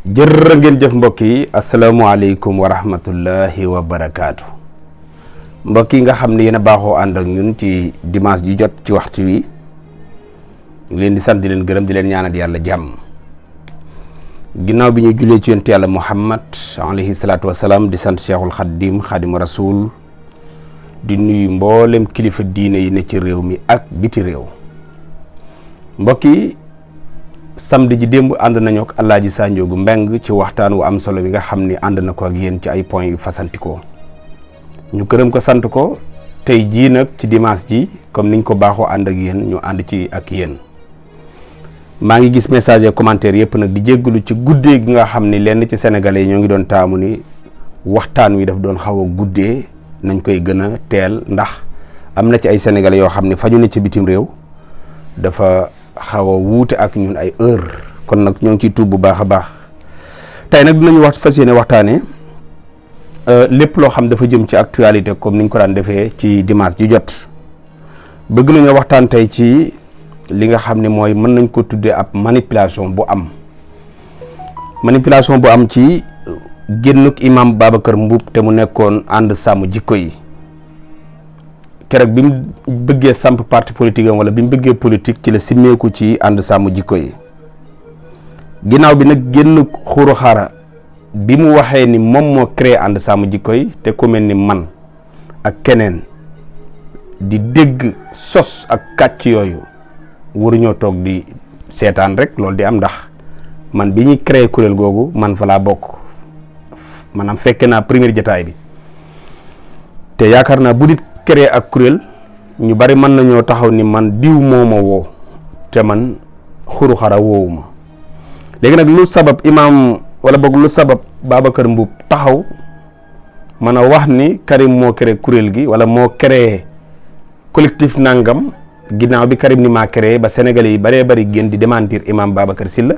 jërë ngeen jëf mbokk yi asalaamaaleykum wa rahmatullahi wa barakaatu mbokk yi nga xam ne yéen a baaxoo ànd ak ñun ci dimanche ji jot ci waxtu wi ñu leen di sant di leen gërëm di leen ñaanal yàlla jàmm ginnaaw bi ñu julee ci yonent yàlla Muhammad alayhi salaatu wasalaam di sant Cheikhul Xaddim Xadimu Rasul di nuyu mboolem kilifa diine yi ne ci réew mi ak biti réew mbokk yi samedi ji démb ànd nañu ak Alaaji Sanjoogu Mbeng ci waxtaan wu am solo bi nga xam ni ànd na ko ak yéen ci ay points yu fasantikoo ñu gërëm ko sant ko tey jii nag ci dimanche ji comme niñ ko baaxoo ànd ak yéen ñu ànd ci ak yéen maa ngi gis message et commentaire yëpp nag di jéggalu ci guddee gi nga xam ni lenn ci sénégalais yi ñoo ngi doon taamu ni waxtaan wi daf doon xaw a guddee nañ koy gën a teel ndax am na ci ay sénégalais yoo xam ne faju ne ci bitim réew dafa xaw a wuute ak ñun ay heure kon nag ñoo ngi ciy tuub bu baax a baax tey nag dinañu fas yéene waxtaanee lépp loo xam dafa jëm ci actualité comme niñ ko daan defee ci dimanche ji jot bëgg nañoo waxtaan tey ci li nga xam ne mooy mën nañ ko tuddee ab manipulation bu am ci génnuk imam Babacar Mboup te mu nekkoon ànd sàmm jikko yi keroog bi mu bëggee samp parti politique am wala bi mu bëggee politique ci la simmeeku ci ànd sàmm jikko yi ginnaaw bi nag génn xuru xara bi mu waxee ni moom moo créé ànd sàmm jikko yi te ku mel ni man ak keneen di dégg sos ak kàcc yooyu waruñoo toog di seetaan rek loolu di am ndax man bi ñuy créé kuréel googu man fa laa bokk maanaam fekke naa première jotaay bi te yaakaar naa bu nit créé ak kuréel ñu bari mën nañoo taxaw ni man diw moo ma woo te man xuru xara woowu ma léegi nag lu sabab imaam wala boog lu sabab Babacar Mboup taxaw mën a wax ni Karim moo créé kuréel gi wala moo créé collectif nangam ginnaaw bi Karim ni maa créé ba Sénégalais yi baree bari génn di démentir imaam Babacar Sylla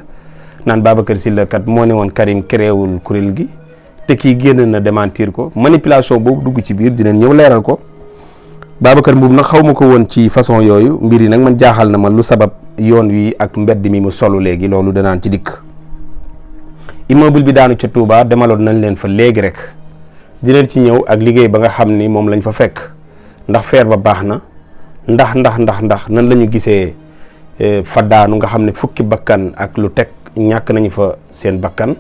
naan Babacar Sylla kat moo ne woon Karim crééwul kuréel gi te kii génn na démentir ko manipulation boobu dugg ci biir dinañ ñëw leeral ko Babacar Mboup nag xaw ma ko woon ci façon yooyu mbir yi nag man jaaxal na ma lu sabab yoon wi ak mbedd mi mu solu léegi loolu danaan ci dikk immeuble bi daanu ca Touba demaloon nañ leen fa léegi rek dinañ ci ñëw ak liggéey ba nga xam ni moom lañ fa fekk ndax feer ba baax na ndax nan la ñu gisee fa daanu nga xam ne fukki bakkan ak lu teg ñàkk nañu fa seen bakkan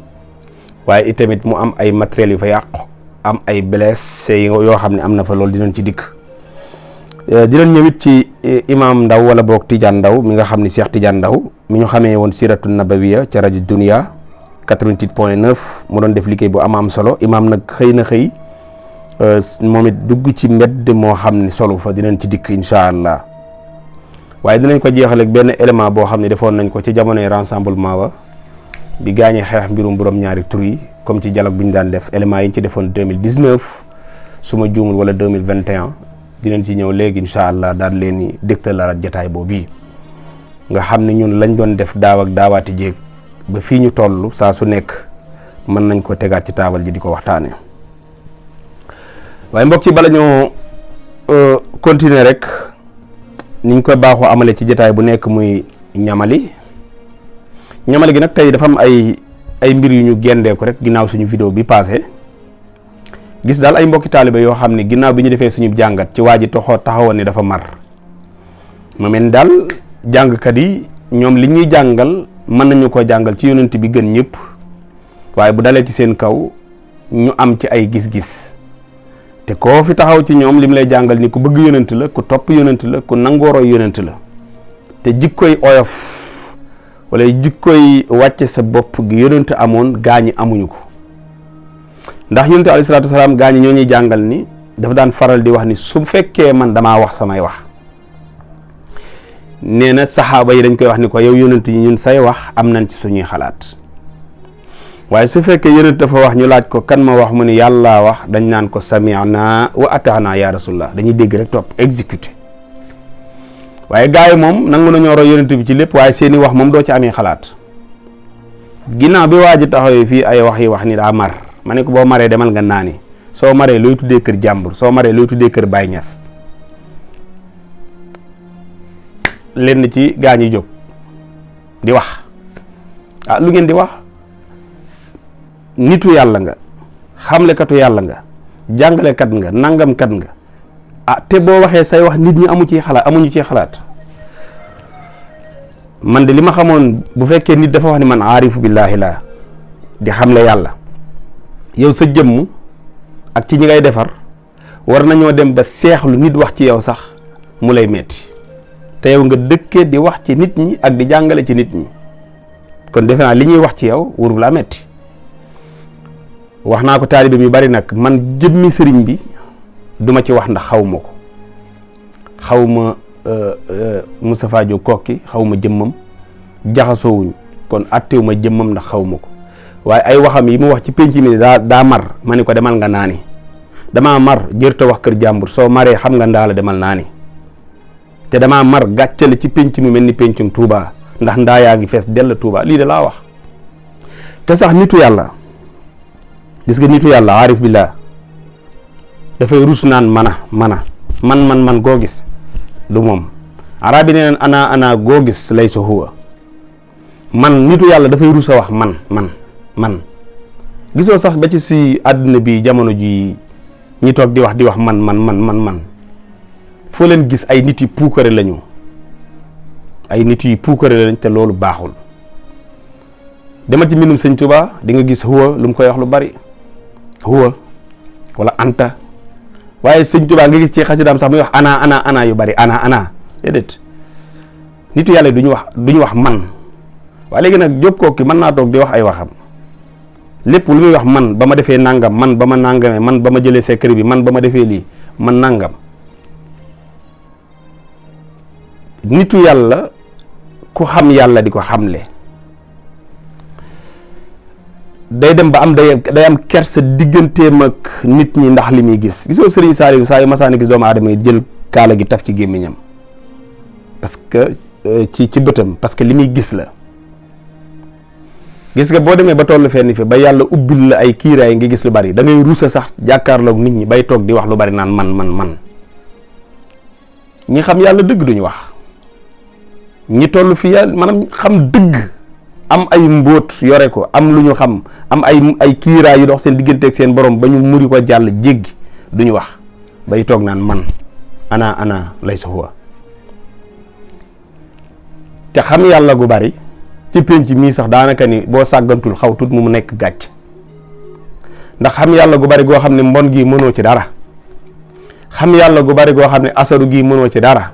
waaye itamit mu am ay matériels yu fa yàqu am ay blessés yoo xam ne am na fa loolu dinañ ci dikk dinañ ñëwit ci imam Ndaw wala boog Tidiane Ndaw mi nga xam ne Cheikh Tidiane Ndaw mi ñu xamee woon siratu nabawiya ca rajo Dunia 88.9 mu doon def liggéey bu am solo imam nag xëy moom it dugg ci mbedd moo xam ne solo fa dinañ ci dikk incha allah waaye dinañ ko jeexal ak benn élément boo xam ne defoon nañ ko ci jamonoy rassemblement ba bi gaañee xeex mbirum borom ñaari tur yi comme ci dialogue bi ñu daan def éléments yi ñu ci defoon 2019 su ma juumul wala 2021 dinañ ci ñëw léegi incha allah daal leen ni dégtalaat jataay boobu nga xam ne ñun lañ doon def daaw ak daawaati jéeg ba fii ñu toll saa su nekk mën nañ ko tegaat ci taabal ji di ko waxtaanee waaye mbokk yi bala ñoo continuer rek niñ ko baaxoo amale ci jataay bu nekk muy ñamali gi nag tey dafa am ay mbir yu ñu gendee ko rek ginnaaw suñu vidéo bi passé gis daal ay mbokki taalibe yoo xam ne ginnaaw bi ñu defee suñu jàngat ci waa ji taxawoon ni dafa mar ma mel ni daal jàngkat yi ñoom li ñuy jàngal mën nañu ko jàngal ci yonent bi gën ñëpp waaye bu dalee ci seen kaw ñu am ci ay gis-gis te koo fi taxaw ci ñoom lim lay jàngal ni ku bëgg yonent la ku topp yonent la ku nangooroo yonent la te jikkoy oyof wala jikkoy wàcce sa bopp gi yonent amoon gaañi amuñu ko ndax yonent alayhi salaatu wasalaam gaañi ñoo ñuy jàngal ni dafa daan faral di wax ni su fekkee man damaa wax samay wax nee na saxaaba yi dañ koy wax ni ko yow yonent yi ñun say wax am nañ ci suñuy xalaat waaye su fekkee yonent dafa wax ñu laaj ko kan ma wax mu ni yàlla wax dañ naan ko sami'na wa ata'na ya rasulullah dañuy dégg rek topp exécuté waaye gars yi moom nangu nañoo roy yonent bi ci lépp waaye seeni wax moom doo ci amee xalaat ginnaaw bi waa ji taxawee fii ay wax yi wax ni daa mar ma ne ko boo maree demal nga naani soo maree looy tuddee kër jàmbur soo maree looy tuddee kër Baay Ñas lenn ci gaañ yi jóg di wax lu ngeen di wax nitu yàlla nga xamlekatu yàlla nga jàngalekat nga nangamkat nga te boo waxee say wax nit ñi amuñu ci xalaat man de li ma xamoon bu fekkee nit dafa wax ni man aarifu billaahi laa di xamle yàlla yow sa jëmm ak ci ñi ngay defar war nañoo dem ba seexlu nit wax ci yow sax mu lay metti te yow nga dëkkee di wax ci nit ñi ak di jàngale ci nit ñi kon defe naa li ñuy wax ci yow warul laa metti wax naa ko taalibe yu bari nag man jëmmi sëriñ bi duma ci wax ndax xawma ko xawma Moustapha Diop kokki xawma jëmmam jaxasoowuñ kon attewuma jëmmam ndax xawma ko waaye ay waxam yi mu wax ci penc mi daa mar ma ni ko demal nga naani damaa mar jërta wax kër jàmbur soo maree xam nga ndaa la demal naani te damaa mar gàccale ci penc mi mel ni pencum Touba ndax ndaa yaa ngi fees dell Touba lii de laa wax te sax nitu yàlla gis nga nitu yàlla aarif billah dafay rus naan man goo gis du moom arabi nee neen ana goo gis lay sa huwa man nitu yàlla dafay rus a wax man gisoo sax ba ci si àdduna bi jamono ji ñi toog di wax man foo leen gis ay nit yu puukare lañu te loolu baaxul dama ci mbindum sëñ Tuubaa di nga gis huwa lu mu koy wax lu bari huwa wala anta waaye sëñ Tuubaa nga gis ci xasidaam sax muy wax ana yu bari ana déedéet nitu yàlla duñu wax man waaye léegi nag Jóob Kokki mën naa toog di wax ay waxam lépp lu muy wax man ba ma defee nangam man ba ma nangamee man ba ma jëlee secret bi man ba ma defee lii man nangam nitu yàlla ku xam yàlla di ko xamle day dem ba am day am kersa digganteem ak nit ñi ndax li muy gis gisoo Sëriñ Saaliw saa yu masaani gis doomu aadama yi jël kaala gi taf ci gémmiñam parce que ci bëtam parce que li muy gis la gis nga boo demee ba tollu fenn fi ba yàlla ubbil la ay kiiraay nga gis lu bari da ngay rusa sax jàkkaarloog nit ñi bay toog di wax lu bari naan man ñi xam yàlla dëgg duñu wax ñi toll fi yàlla maanaam xam dëgg am ay mbóot yore ko am lu ñu xam am ay kiiraay yu dox seen digganteeg seen borom ba ñu muri ko jàll jéggi duñu wax bay toog naan man ana laysa huwa te xam yàlla gu bari ci penc mii sax daanaka ni boo sàggantul xaw tut mu nekk gàcc ndax xam yàlla gu bari goo xam ne mbon gi mënoo ci dara xam yàlla gu bari goo xam ne asaru gi mënoo ci dara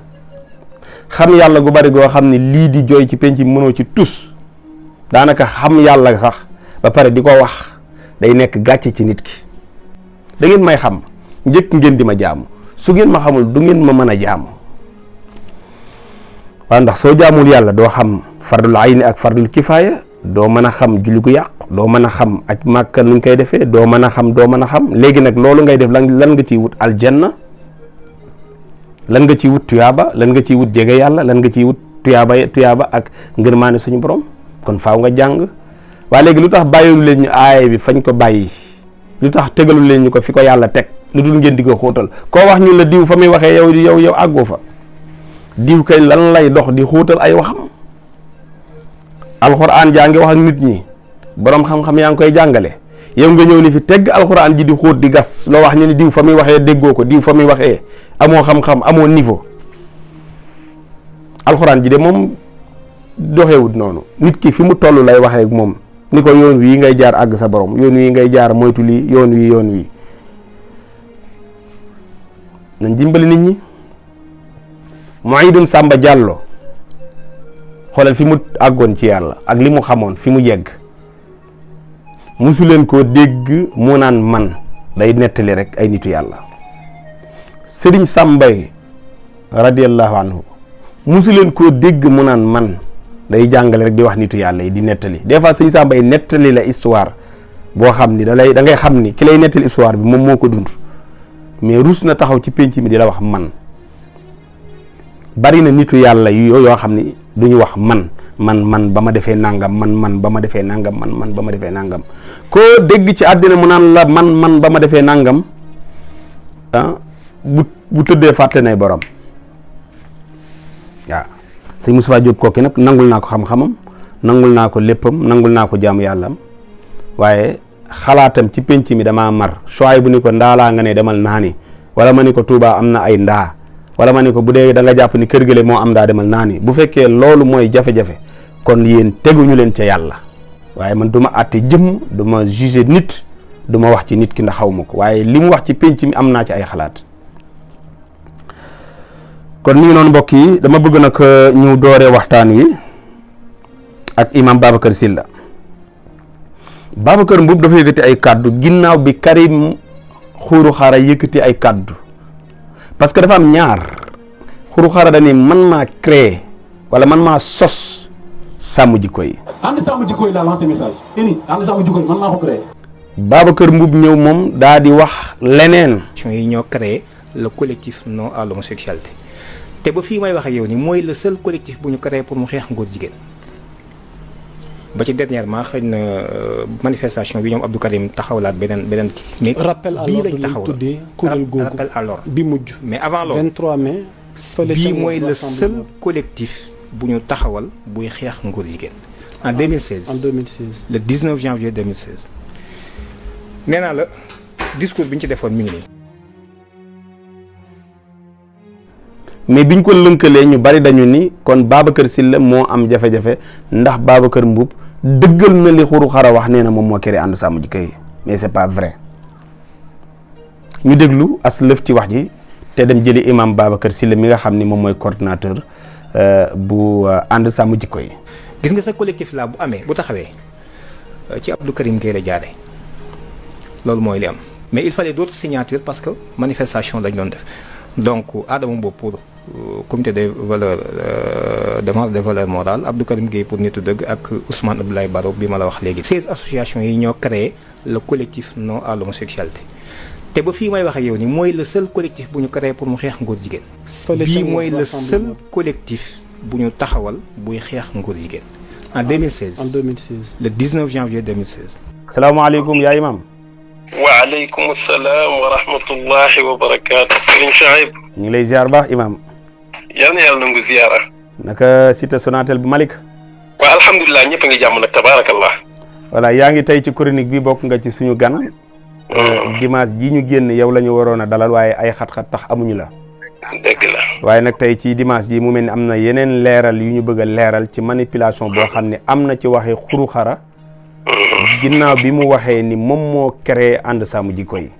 xam yàlla gu bari goo xam ne lii di jooy ci penc mi mënoo ci tus daanaka xam yàlla sax ba pare di ko wax day nekk gàcce ci nit ki da ngeen may xam njëkk ngeen di ma jaamu su ngeen ma xamul du ngeen ma mën a jaamu waaw ndax soo jaamul yàlla doo xam fardul ayni ak fardul kifaaya doo mën a xam julli gu yàqu doo mën a xam aj màkka nuñ koy defee doo mën a xam léegi nag loolu ngay def lan nga ciy wut aljanna lan nga ciy wut tuyaaba lan nga ciy wut jege yàlla lan nga ciy wut tuyaaba ak ngërmaane suñu borom kon faaw nga jàng waaye léegi lu tax bàyyilu leen ñu aaya bi fañ ko bàyyi lu tax tegalu leen ñu ko fi ko yàlla teg lu dul ngeen di ko xóotal koo wax ñu la diw fa muy waxee yow àggoo fa diw kay lan lay dox di xóotal ay waxam alxuraan jaa ngi wax ak nit ñi borom xam-xam yaa ngi koy jàngale yow nga ñëw ni fi tegg alxuraan ji di xóot di gas loo wax ñu ne diw fa muy waxee déggoo ko diw fa muy waxee amoo xam-xam amoo niveau alxuraan ji de moom doxewut noonu nit ki fi mu toll lay waxee ak moom ni ko yoon wii ngay jaar àgg sa borom yoon wii ngay jaar moytu lii yoon wii nañ dimbali nit ñi. Muhyiddin Samba Diallo xoolal fi mu àggoon ci yàlla ak li mu xamoon fi mu yegg musu leen koo dégg mu naan man day nettali rek ay nitu yàlla. Sëriñ Sambay radiyallahu anhu musu leen koo dégg mu naan man day jàngale rek di wax nitu yàlla yi di nettali des fois Sëriñ Sambay nettali la histoire boo xam ni da ngay xam ni ki lay nettali histoire bi moom moo ko dund mais rus na taxaw ci penc mi di la wax man. bari na nitu yàlla yoo xam ni duñu wax man ba ma defee nangam man ba ma defee nangam man ba ma defee nangam koo dégg ci àddina mu naan la man ba ma defee nangam bu tëddee fàtte nay borom waaw sëñ Moustapha Diop Kokki nag nangul naa ko xam-xamam nangul naa ko léppam nangul naa ko jaamu yàllam waaye xalaatam ci penc mi damaa mar choix bu ni ko ndaalaa nga ne demal naani wala ma ni ko Touba am na ay ndaa wala ma ni ko bu dee da nga jàpp ni kër gële moo am ndaa demal naani bu fekkee loolu mooy jafe-jafe kon yéen teguñu leen ca yàlla waaye man du ma àtte jëmm du ma juger nit du ma wax ci nit ki ndax xaw ma ko waaye li mu wax ci penc mi am naa ci ay xalaat kon mi ngi noonu mbokk yi dama bëgg nag ñu dooree waxtaan wi ak imam Babacar Sylla Babacar Mboup dafa yëkkati ay kàddu ginnaaw bi Karim Xuru Xara yëkkati ay kàddu parce que dafa am ñaar Xuru Xara dañuy man maa créer wala man maa sos sàmm jikko yi. ànd sàmm jikko yi laa lancé message. ànd sàmm jikko yi man maa ko créé. Babacar Mboup ñëw moom daa di wax leneen. yi ñoo créé le collectif non à l'homosexualité te ba fii may wax ak yow ni mooy le seul collectif bu ñu créé pour mu xeex ngóor jigéen ba ci dernièrement xëy na manifestation bi ñoom Abdou Karim taxawlaat beneen kii. mais rappel à l'ordre lañ tuddee kuréel googu rappel à l'ordre bi mujj. mais avant loolu 23 mai. bii mooy le seul collectif bu ñu taxawal buy xeex ngóor jigéen. en 2016 en 2016. le 19 janvier 2016 nee naa la discours bi ñu ci defoon mi ngi nii. mais biñ ko lënkalee ñu bari dañu ni kon Babacar Sylla moo am jafe-jafe ndax Babacar Mboup dëggal na li Xuru Xara wax nee na moom moo créé ànd sàmm jikko yi mais c'est pas vrai ñu déglu as lëf ci wax ji te dem jëli imam Babacar Sylla mi nga xam ni moom mooy coordinateur bu ànd sàmm jikko yi. gis nga sa collectif la bu amee bu taxawee ci Abdou Karim Gueye la jaare loolu mooy li am mais il fallait d'autres signatures parce que manifestation lañ doon def donc Adama Mboup pour comité des valeurs défense des valeurs morales Abdou Karim Gueye pour nitu dëgg ak Ousmane Abdoulaye Baro bi ma la wax léegi 16 associations yi ñoo créé le collectif non à l'homosexualité te ba fii may wax ak yow ni mooy le seul collectif bu ñu créé pour mu xeex ngóor jigéen bii mooy le seul collectif bu ñu taxawal buy xeex ngóor jigéen en 2016 en 2016 le 19 janvier 2016 salaamaaleykum yaa imam waaleykum salaam wa rahmatullahi wa barakaatu. Serigne Chouaib. ñu ngi lay ziar baax imam yal na yàlla nangu ziyaara. naka cité Sonatel bu Malick. waaw alhamdulilah ñëpp a ngi jàmm nag tabaarakallah. voilà yaa ngi tey ci chronique bi bokk nga ci suñu gan. dimanche ji ñu génn yow la ñu waroon a dalal waaye ay xat-xat tax amuñu la. dëgg la. waaye nag tey ci dimanche ji mu mel ni am na yeneen leeral yu ñu bëgg a leeral ci manipulation boo xam ne am na ci waxee Xuru Xara. ginnaaw bi mu waxee ni moom moo créé ànd sàmm jikko yi.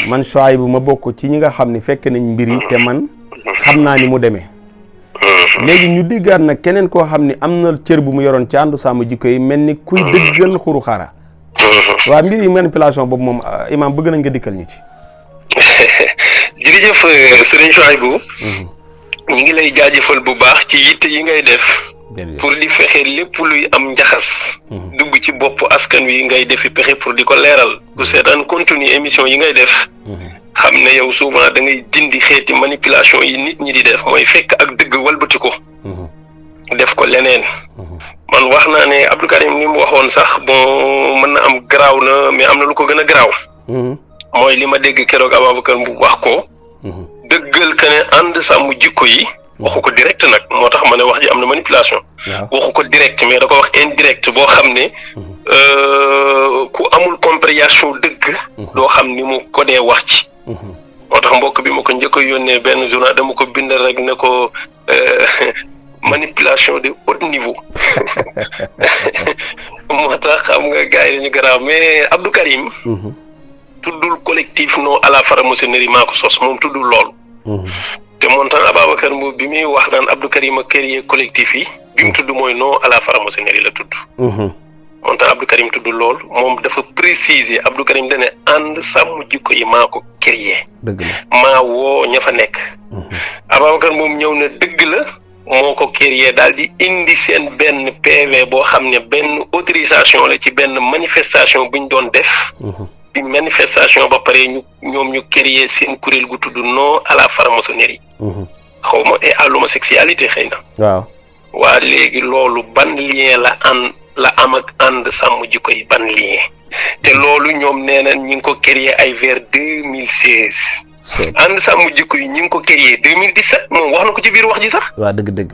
man Chouaib bu ma bokk ci ñi nga xam ne fekk nañ mbir yi te man xam naa ni mu demee. léegi ñu diggaat nag keneen koo xam ne am na cër bu mu yoroon ci ànd sàmm jikko yi mel ni kuy dëggal Xuru Xara. waaw mbir yi manipulation boobu moom imam bëgg nañ nga dikkal ñu ci. jërëjëf Serigne Chouaib ñu ngi lay jaajëfal bu baax ci yitte yi ngay def. pour di fexe lépp luy am njaxas. dugg ci bopp askan wi ngay defi pexe pour di ko leeral. ku seetaan continue émission yi ngay def. xam ne yow souvent da ngay dindi xeeti manipulation yi nit ñi di def mooy fekk ak dëgg walbati ko. def ko leneen. man wax naa ne Abdou Karim li mu waxoon sax bon mën na am garaaw na mais am na lu ko gën a garaaw. mooy li ma dégg keroog Ababacar Mboup wax ko. dëggal que ne ànd sàmm jikko yi. waxu ko direct nag moo tax ma ne wax ji am na manipulation. waxu ko direct mais da ko wax indirect boo xam ne ku amul compréhension dëgg. doo xam ni mu ko dee wax ci. moo tax mbokk bi ma ko njëkk a yónnee benn journal dama ko bindal rek ne ko manipulation de haut niveau. moo tax xam nga gars yi dañu garaaw mais Abdou Karim. tuddul collectif non à la franc-maçonnerie maa ko sos moom tuddul lool. te montant Ababacar Mboup bi muy wax naan Abdou Karim a créé collectif yi bi mu tudd mooy non à la franc-maçonnerie la tudd. montant Abdou Karim tudd lool moom dafa préciser Abdou Karim dane ànd sàmm jikko yi maa ko créé. dëgg la maa woo ña fa nekk. Ababacar moom ñëw na dëgg la moo ko créé daal di indi seen benn PV boo xam ne benn autorisation la ci benn manifestation buñ doon def. bi manifestation ba pare ñoom ñu créer seen kuréel gu tudd non à la franc-maçonnerie. xaw ma et à l'homosexualité xëy na. waaw. waa léegi loolu ban lien la am ak ànd sàmm jikko yi ban lien. te loolu ñoom nee na ñi ngi ko créer ay vers 2016. ànd sàmm jikko yi ñi ngi ko créer 2017 moom wax na ko ci biir wax ji sax. waaw dëgg-dëgg.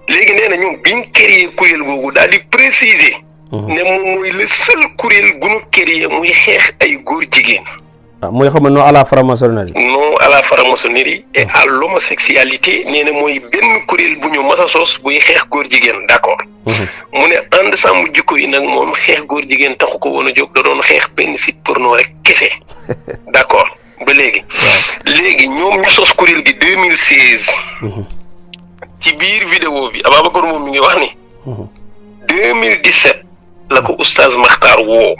léegi nee na ñoom biñ créer kuréel googu daal di préciser. ne moom mooy le seul kuréel gu nu créé muy xeex ay góor jigéen. mooy xam non à la franc-maçonnerie. non à la franc-maçonnerie et à l'homosexualité nee na mooy benn kuréel bu ñu mas a sos buy xeex góor jigéen d'accord. mu ne ànd sàmm jikko yi nag moom xeex góor jigéen taxu ko woon a jóg da doon xeex benn site porno rek kese d'accord ba léegi. léegi ñoom ñu sos kuréel gi 2016. ci biir vidéo bi Ababacar moom mi ngi wax ni. 2017 la ko oustaz Makhtar woo.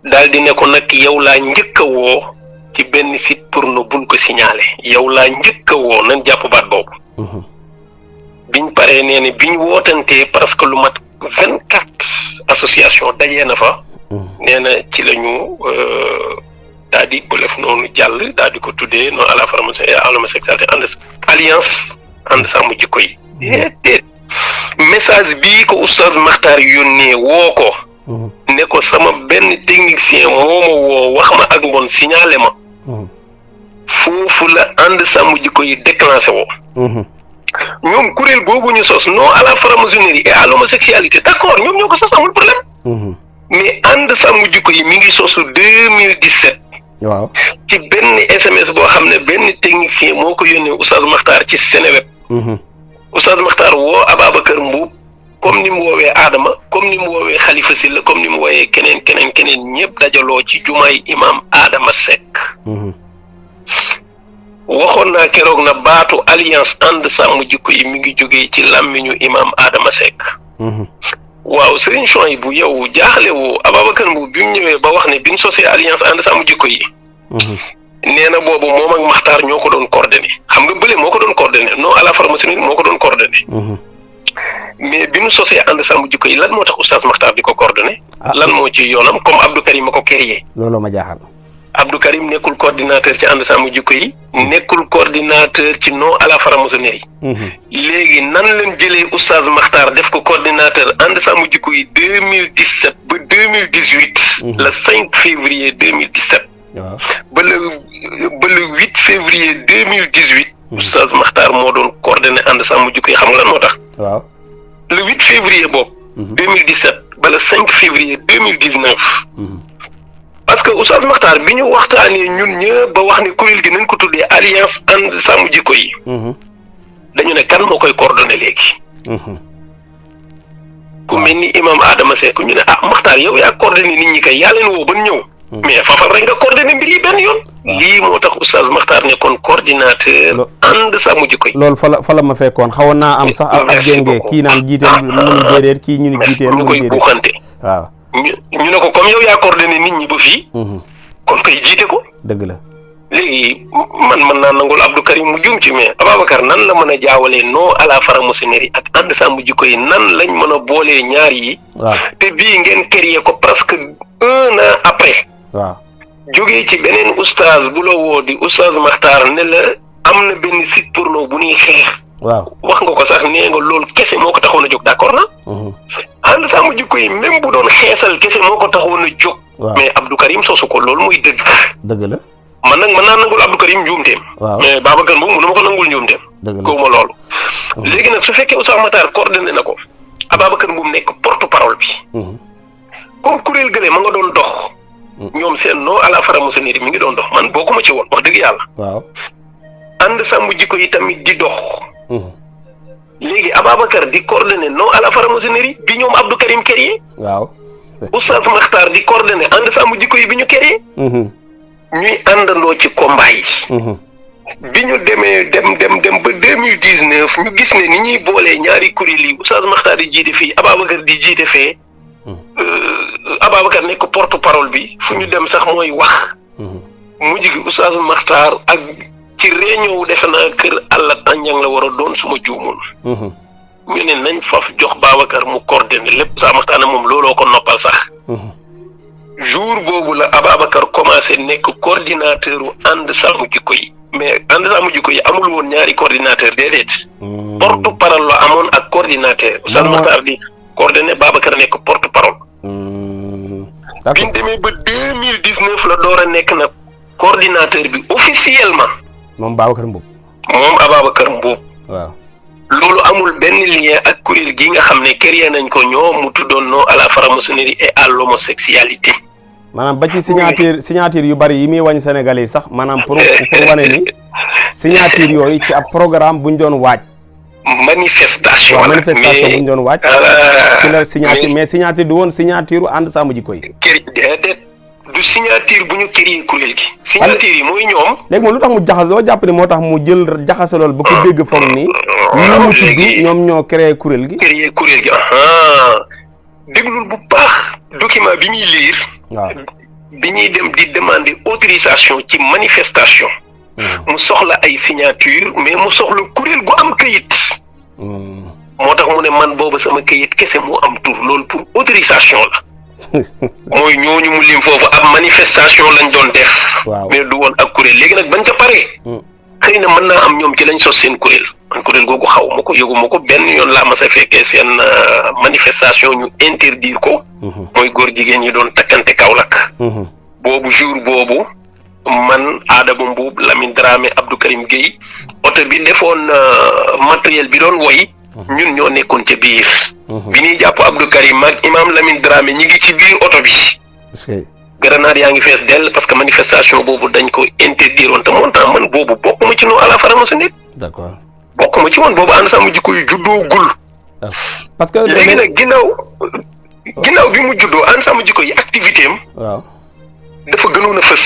daal di ne ko nag yow laa njëkk a woo ci benn site porno buñ ko signalé yow laa njëkk a woo nañ jàpp baat boobu. biñ paree nee ne biñ wootantee parce que lu mat 24 association dajee na fa. nee na ci la ñu daal di bëlëf noonu jàll daal di ko tuddee non à la franc-maçonnerie et à l'homosexualité alliance ànd sàmm jikko yi. message bii ko oustaz Makhtar yónnee woo ko. ne ko sama benn technicien moo ma woo wax ma ak mbon signalé ma. foofu la ànd sàmm jikko yi déclenché woo. ñoom kuréel boobu ñu sos non à la franc-maçonnerie et à l'homosexualité d'accord ñoom ñoo ko sos amul problème. mais ànd sàmm jikko yi mi ngi sosu 2017. waaw ci benn SMS boo xam ne benn technicien moo ko yónnee oustaz Makhtar ci Seneweb. oustaz Makhtar woo Ababacar Mbuub comme ni mu woowee Adama comme ni mu woowee Khalifa Sylla comme ni mu woowee keneen ñëpp dajaloo ci jumaay imam Adama Seck. waxoon naa keroog na baatu alliance ànd sàmm jikko yi mi ngi jógee ci làmmiñu imam Adama Seck. waaw Serigne Souhaïbou yow jaaxle woo Ababacar Mbuub bi mu ñëwee ba wax ne bi ñu sosee alliance ànd sàmm jikko yi. nee na boobu moom ak Makhtar ñoo ko doon coordonné xam nga bële moo ko doon coordonné non à la franc-maçonnerie moo ko doon coordonné. mais bi ñu sosee ànd sàmm jikko yi lan moo tax oustaz Makhtar di ko coordonné. lan moo ci yoonam comme Abdou Karim a ko créé. looloo ma jaaxal. Abdou Karim nekkul coordinateur ci ànd sàmm jikko yi. nekkul coordinateur ci non à la franc-maçonnerie. léegi nan leen jëlee oustaz Makhtar def ko coordinateur ànd sàmm jikko yi 2017 ba 2018. le 5 février 2017. waaw ba le 8 février 2018. oustaz Makhtar moo doon coordonné ànd sàmm jikko yi xam nga lan moo tax. waaw le 8 février boobu. 2017 ba le 5 février 2019. parce que oustaz Makhtar bi ñu waxtaanee ñun ñëpp ba wax ne kuréel gi nañ ko tuddee alliance ànd sàmm jikko yi. dañu ne kan moo koy coordonné léegi. ku mel ni imam Adama Seck ñu ne Makhtar yow yaa coordonné nit ñi kay yaa leen woo ba ñëw. mais fafal rek nga coordonné mbir yi benn yoon. lii moo tax oustaz Makhtar nekkoon coordinateur. ànd sàmm jikko yi. loolu fa la ma fekkoon xawoon naa am sax ab jéngee kii naan jiiteel mu ni déedéet kii ñu ni jiiteel mu ni déedéet koy buuxante. waaw ñu ne ko comme yow yaa coordonné nit ñi ba fii. kon koy jiite ko. dëgg la. léegi man mën naa nangul Abdou Karim mu juum ci mais Ababacar nan la mën a jaawalee non à la franc-maçonnerie ak ànd sàmm jikko yi nan lañ mën a boolee ñaar yi. waaw te bii ngeen créé ko presque 1 an après. waaw jógee ci beneen oustaz bu la woo di oustaz Makhtar ne la am na benn site porno bu ñuy xeex. waaw wax nga ko sax nee nga loolu kese moo ko taxoon a jóg d'accord na. ànd sàmm jikko yi même bu doon xeesal kese moo ko taxoon a jóg. mais Abdou Karim sosu ko loolu muy dëgg. dëgg la. man nag mën naa nangul Abdou Karim njuumteem. waaw mais Babacar moom mënu ma ko nangul njuumteem. dëgg la kooku ma loolu. léegi nag su fekkee oustaz Makhtar coordonné na ko Ababacar moom nekk porte parole bi. comme kuréel gële ma nga doon dox. ñoom seen non à la franc-maçonnerie mi ngi doon dox man bokkuma ci woon wax dëgg yàlla. waaw ànd sàmm jikko yi tamit di dox. léegi Ababacar di coordonné non à la franc-maçonnerie bi ñoom Abdou Karim créé. waaw oustaz Makhtar di coordonné ànd sàmm jikko yi bi ñu créé. ñuy àndandoo ci combat yi. bi ñu demee dem ba 2019 ñu gis ne ni ñuy boolee ñaari kuréel yi oustaz Makhtar di jiite fii Ababacar di jiite fee. Ababacar nekk porte parole bi fu ñu dem sax mooy wax. mujj gi oustaz Makhtar ak ci réunion wu defe naa kër Alla Tandiang la war a doon suma juumul. ñu ne nañ faf jox Babacar mu coordonné lépp oustaz Makhtar ne moom looloo ko noppal sax. jour boobu la Ababacar commencé nekk coordinateur u ànd sàmm jikko yi mais ànd sàmm jikko yi amul woon ñaari coordinateur déedéet. porte parole la amoon ak coordinateur. oustaz Makhtar di coordonné Babacar nekk porte parole. bi ñu demee ba 2019 la door a nekk na coordinateur bi officiellement. moom Babacar Mbuub. moom Ababacar Mbuub. waaw loolu amul benn lien ak kuréel gi nga xam ne créé nañ ko ñoo mu tuddoon non à la franc-maçonnerie et à l'homosexualité. maanaam ba ci signature yu bari yi muy wàññi Sénégalais yi sax maanaam pour wane ni signature yooyu ci ab programme buñ doon waaj. manifestation la manifestation buñ doon waaj. ci la signature mais signature du woon signature ànd sàmm jikko yi. déedéet du signature bu ñu créé kuréel gi. signature yi mooy ñoom. léegi moom lu tax mu jaxas loo jàpp ni moo tax mu jël jaxase lool ba ko dégg foog ni. ñi mu tudd ñoom ñoo créé kuréel gi. créé kuréel gi déglul bu baax document bi muy lire. waaw bi ñuy dem di demander autorisation ci manifestation. mu soxla ay signature mais mu soxla kuréel gu am këyit. moo tax mu ne man boobu sama këyit kese mu am tur loolu pour autorisation la. mooy ñooñu mu lim foofu ab manifestation lañ doon def. mais du woon ak kuréel léegi nag bañ ca paree. xëy na mën naa am ñoom ci lañ sos seen kuréel man kuréel googu xaw ma ko yëgu ma ko benn yoon laa mas a fekkee seen manifestation ñu interdire ko. mooy góor jigéen ñi doon takkante Kaolack. boobu jour boobu man Adama Mbuub Lamine Dramé Abdou Karim Gueye oto bi defoon matériel bi doon woy ñun ñoo nekkoon ca biir. bi ñuy jàpp Abdou Karim ak imam Lamine Dramé ñi ngi ci biir oto bi. grenade yaa ngi fees dell parce que manifestation boobu dañ ko interdire woon te montant man boobu bokkuma ci non à la franc-maçonnerie. d'accord bokkuma ci woon boobu ànd sàmm jikko yu juddoogul. parce que léegi nag ginnaaw bi mu juddoo ànd sàmm jikko yi activité am. waaw dafa gënoon a fës.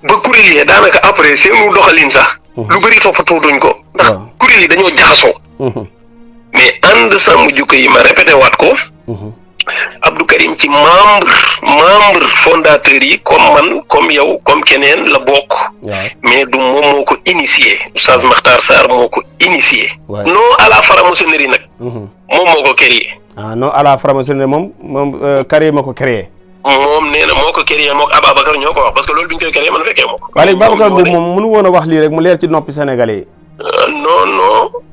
ba kuréel yi daanaka après seenu doxalin sax. lu bëri toppatoo duñ ko. ndax kuréel yi dañoo jaxasoo. mais ànd sàmm jikko yi ma répété waat ko. Abdou Karim ci membre fondateur yi comme man comme yow comme keneen la bokk. mais du moom moo ko initié Oustaz Makhtar Sarr moo ko initié. non à la franc-maçonnerie nag. moom moo ko créé. non à la franc-maçonnerie moom Karim moo ko créé. moom nee na moo ko créé moom Ababacar ñoo ko wax parce que loolu bi ñu koy créé man fekkee moo ko. waaye léegi Babacar boobu moom mënu woon a wax lii rek mu leer ci noppi Sénégalais yi.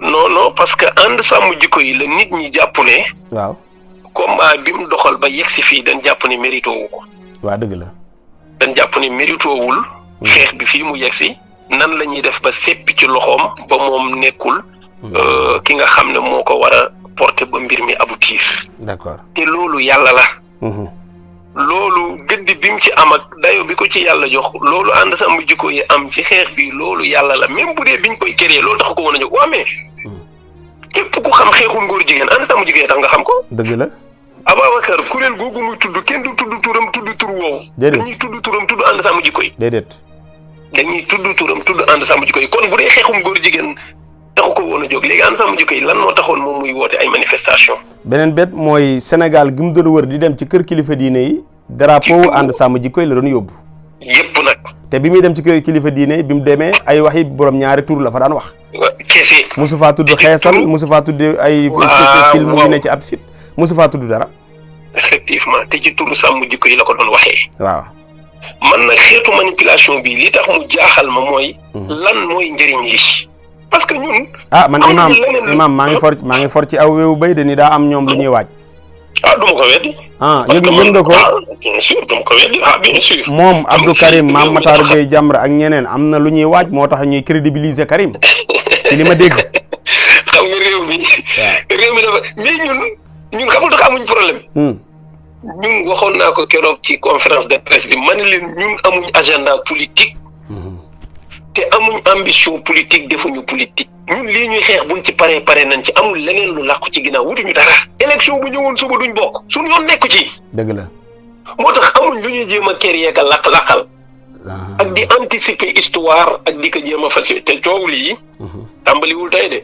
non parce que ànd sàmm jikko yi la nit ñi jàpp ne. waaw. combat bi mu doxal ba yegg si fii dañ jàpp ne mérito wu ko. waa dëgg la. dañ jàpp ne mérito wul. xeex bi fii mu yegg si nan la ñuy def ba seppi ci loxoom ba moom nekkul. ki nga xam ne moo ko war a porter ba mbir mi aboutir. d'accord te loolu yàlla la. loolu gëdd bi mu ci am ak dayo bi ko ci yàlla jox loolu ànd sàmm jikko yi am ci xeex bi loolu yàlla la même bu dee biñ koy créer loolu tax ko woon a jóg waa mais. képp ku xam xeexum góor jigéen ànd sàmm jikko yi tax nga xam ko. dëgg la. Ababacar kuréel googu muy tudd kenn du tudd turam tudd tur woowu. dañuy tudd turam tudd ànd sàmm jikko yi. dañuy tudd turam tudd ànd sàmm jikko yi kon bu dee xeexum góor jigéen taxu ko woon a jóg léegi ànd sàmm jikko yi lan moo taxoon moom muy woote ay manifestation. beneen bet mooy Sénégal gi mu doon wër di dem ci kër kilifa diine yi. drapeau ànd sàmm jikko yi la doon yóbbu. yépp nag. te bi muy dem ci kër kilifa diine yi bi mu demee ay waxi borom ñaari tur la fa daan wax. kese. mosu faa tudd xeesal mosu faa tudd ay. film yu ne ci ab site mosu faa tudd dara. effectivement te ci turu sàmm jikko yi la ko doon waxee. waaw. man nag xeetu manipulation bi li tax mu jaaxal ma mooy. lan mooy njëriñ yi. parce que ñun. man imaam maa ngi for ci aw weewu béy de ni daa am ñoom lu ñuy waaj. du ma ko weddi. yëg nga ko. bien sûr du ma ko weddi bien sûr. moom Abdou Karim Mame Matar Gueye Jamra ak ñeneen am na lu ñuy waaj moo tax ñuy crédibiliser Karim ci li ma dégg. xam nga réew mi dafa mais ñun xamul tax amuñ problème. ñun waxoon naa ko keroog ci conférence de presse bi man leen ñun amuñ agenda politique. te amuñ ambition politique defuñu politique. ñun lii ñuy xeex buñ ci pare nañ ci amul leneen lu làqu ci ginnaaw wutuñu dara. élection bu ñëwoon suba duñ bokk. suñu yoon nekku ci. dëgg la. moo tax amuñ lu ñuy jéem a créer ka laq-laqal. ak di anticiper histoire ak di ko jéem a falsifier te coow lii. tàmbaliwul tey de.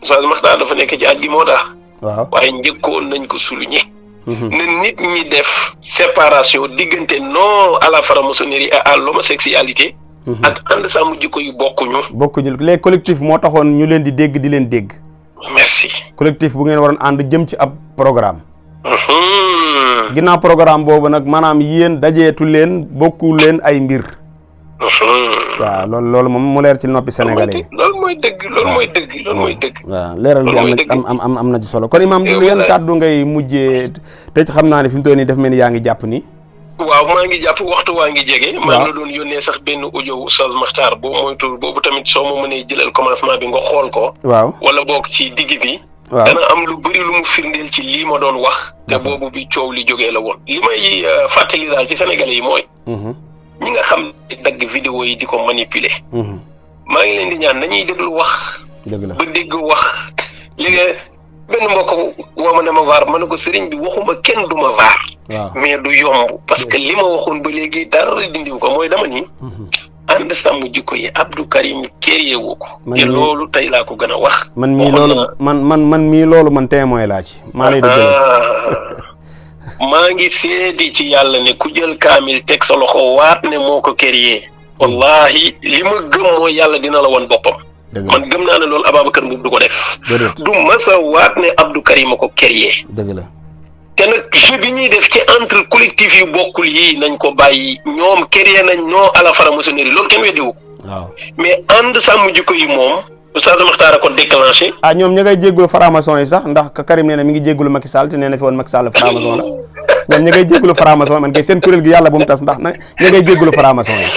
Oustaz Makhtar dafa nekk ci at gi moo tax. waaw waaye njëkkoon nañ ko souligner. ne nit ñi def séparation diggante non à la franc-maçonnerie et à l'homosexualité. ak ànd sàmm jikko yu bokkuñu. les collectifs moo taxoon ñu leen di dégg. merci. collectif bu ngeen waroon ànd jëm ci ab programme. ginnaaw programme boobu nag maanaam yéen dajeetu leen bokku leen ay mbir. waaw loolu moom mu leer ci noppi Sénégalais yi. loolu mooy dëgg. waaw leeral bi am na ci solo kon imaam du yan kàddu ngay mujjee te xam naa ne fi mu toll nii daf mel ni yaa ngi jàpp ni. waaw maa ngi jàpp waxtu waa ngi jege. maa la doon yónnee sax benn audio Oustaz Makhtar boobu tamit soo ma mënee jëlal commencement bi nga xool ko. waaw wala boog ci digg bi. waaw dana am lu bëri lu mu firndeel ci lii ma doon wax. te boobu bi coow li jógee la woon. li may fàttali daal ci Sénégalais yi mooy. ñi nga xam ne dagg vidéo yi di ko manipuler. maa ngi leen di ñaan nañuy déglu wax. dëgg la ba dégg wax léegi benn mbokk woo ma ne ma vaar ma ne ko sëriñ bi waxuma kenn du ma vaar. mais du yomb parce que li ma waxoon ba léegi dara dindiw ko mooy dama ni. ànd sàmm jikko yi Abdou Karim créé wu ko. te loolu tey laa ko gën a wax. man mii loolu man mii loolu man témoin laa ci. maa lay dëgg maa ngi seedi ci yàlla ne ku jël kaamil teg sa loxo waat ne moo ko créé. wallahi li ma gëm mooy yàlla dina la wan boppam. man gëm naa ne loolu Ababacar Mboup du ko def. du masa waat ne Abdou Karim a ko créé. dëgg la. te nag jeu bi ñuy def ci entre collectif yu bokkul yii nañ ko bàyyi ñoom créé nañ ñoo à la franc-maçonnerie loolu kenn weddiwu waaw mais ànd sàmm jikko yi moom Oustaz Makhtar a ko déclenché. ñoom ña ngay jéggulu franc-maçon yi sax ndax Karim nee na mi ngi jéggulu Macky Sall te nee na fi woon Macky Sall franc-maçon la ñoom ña ngay jéggulu franc-maçon man kay seen kuréel gi yàlla bu mu tas ndax nag ña ngay jéggulu franc-maçon yi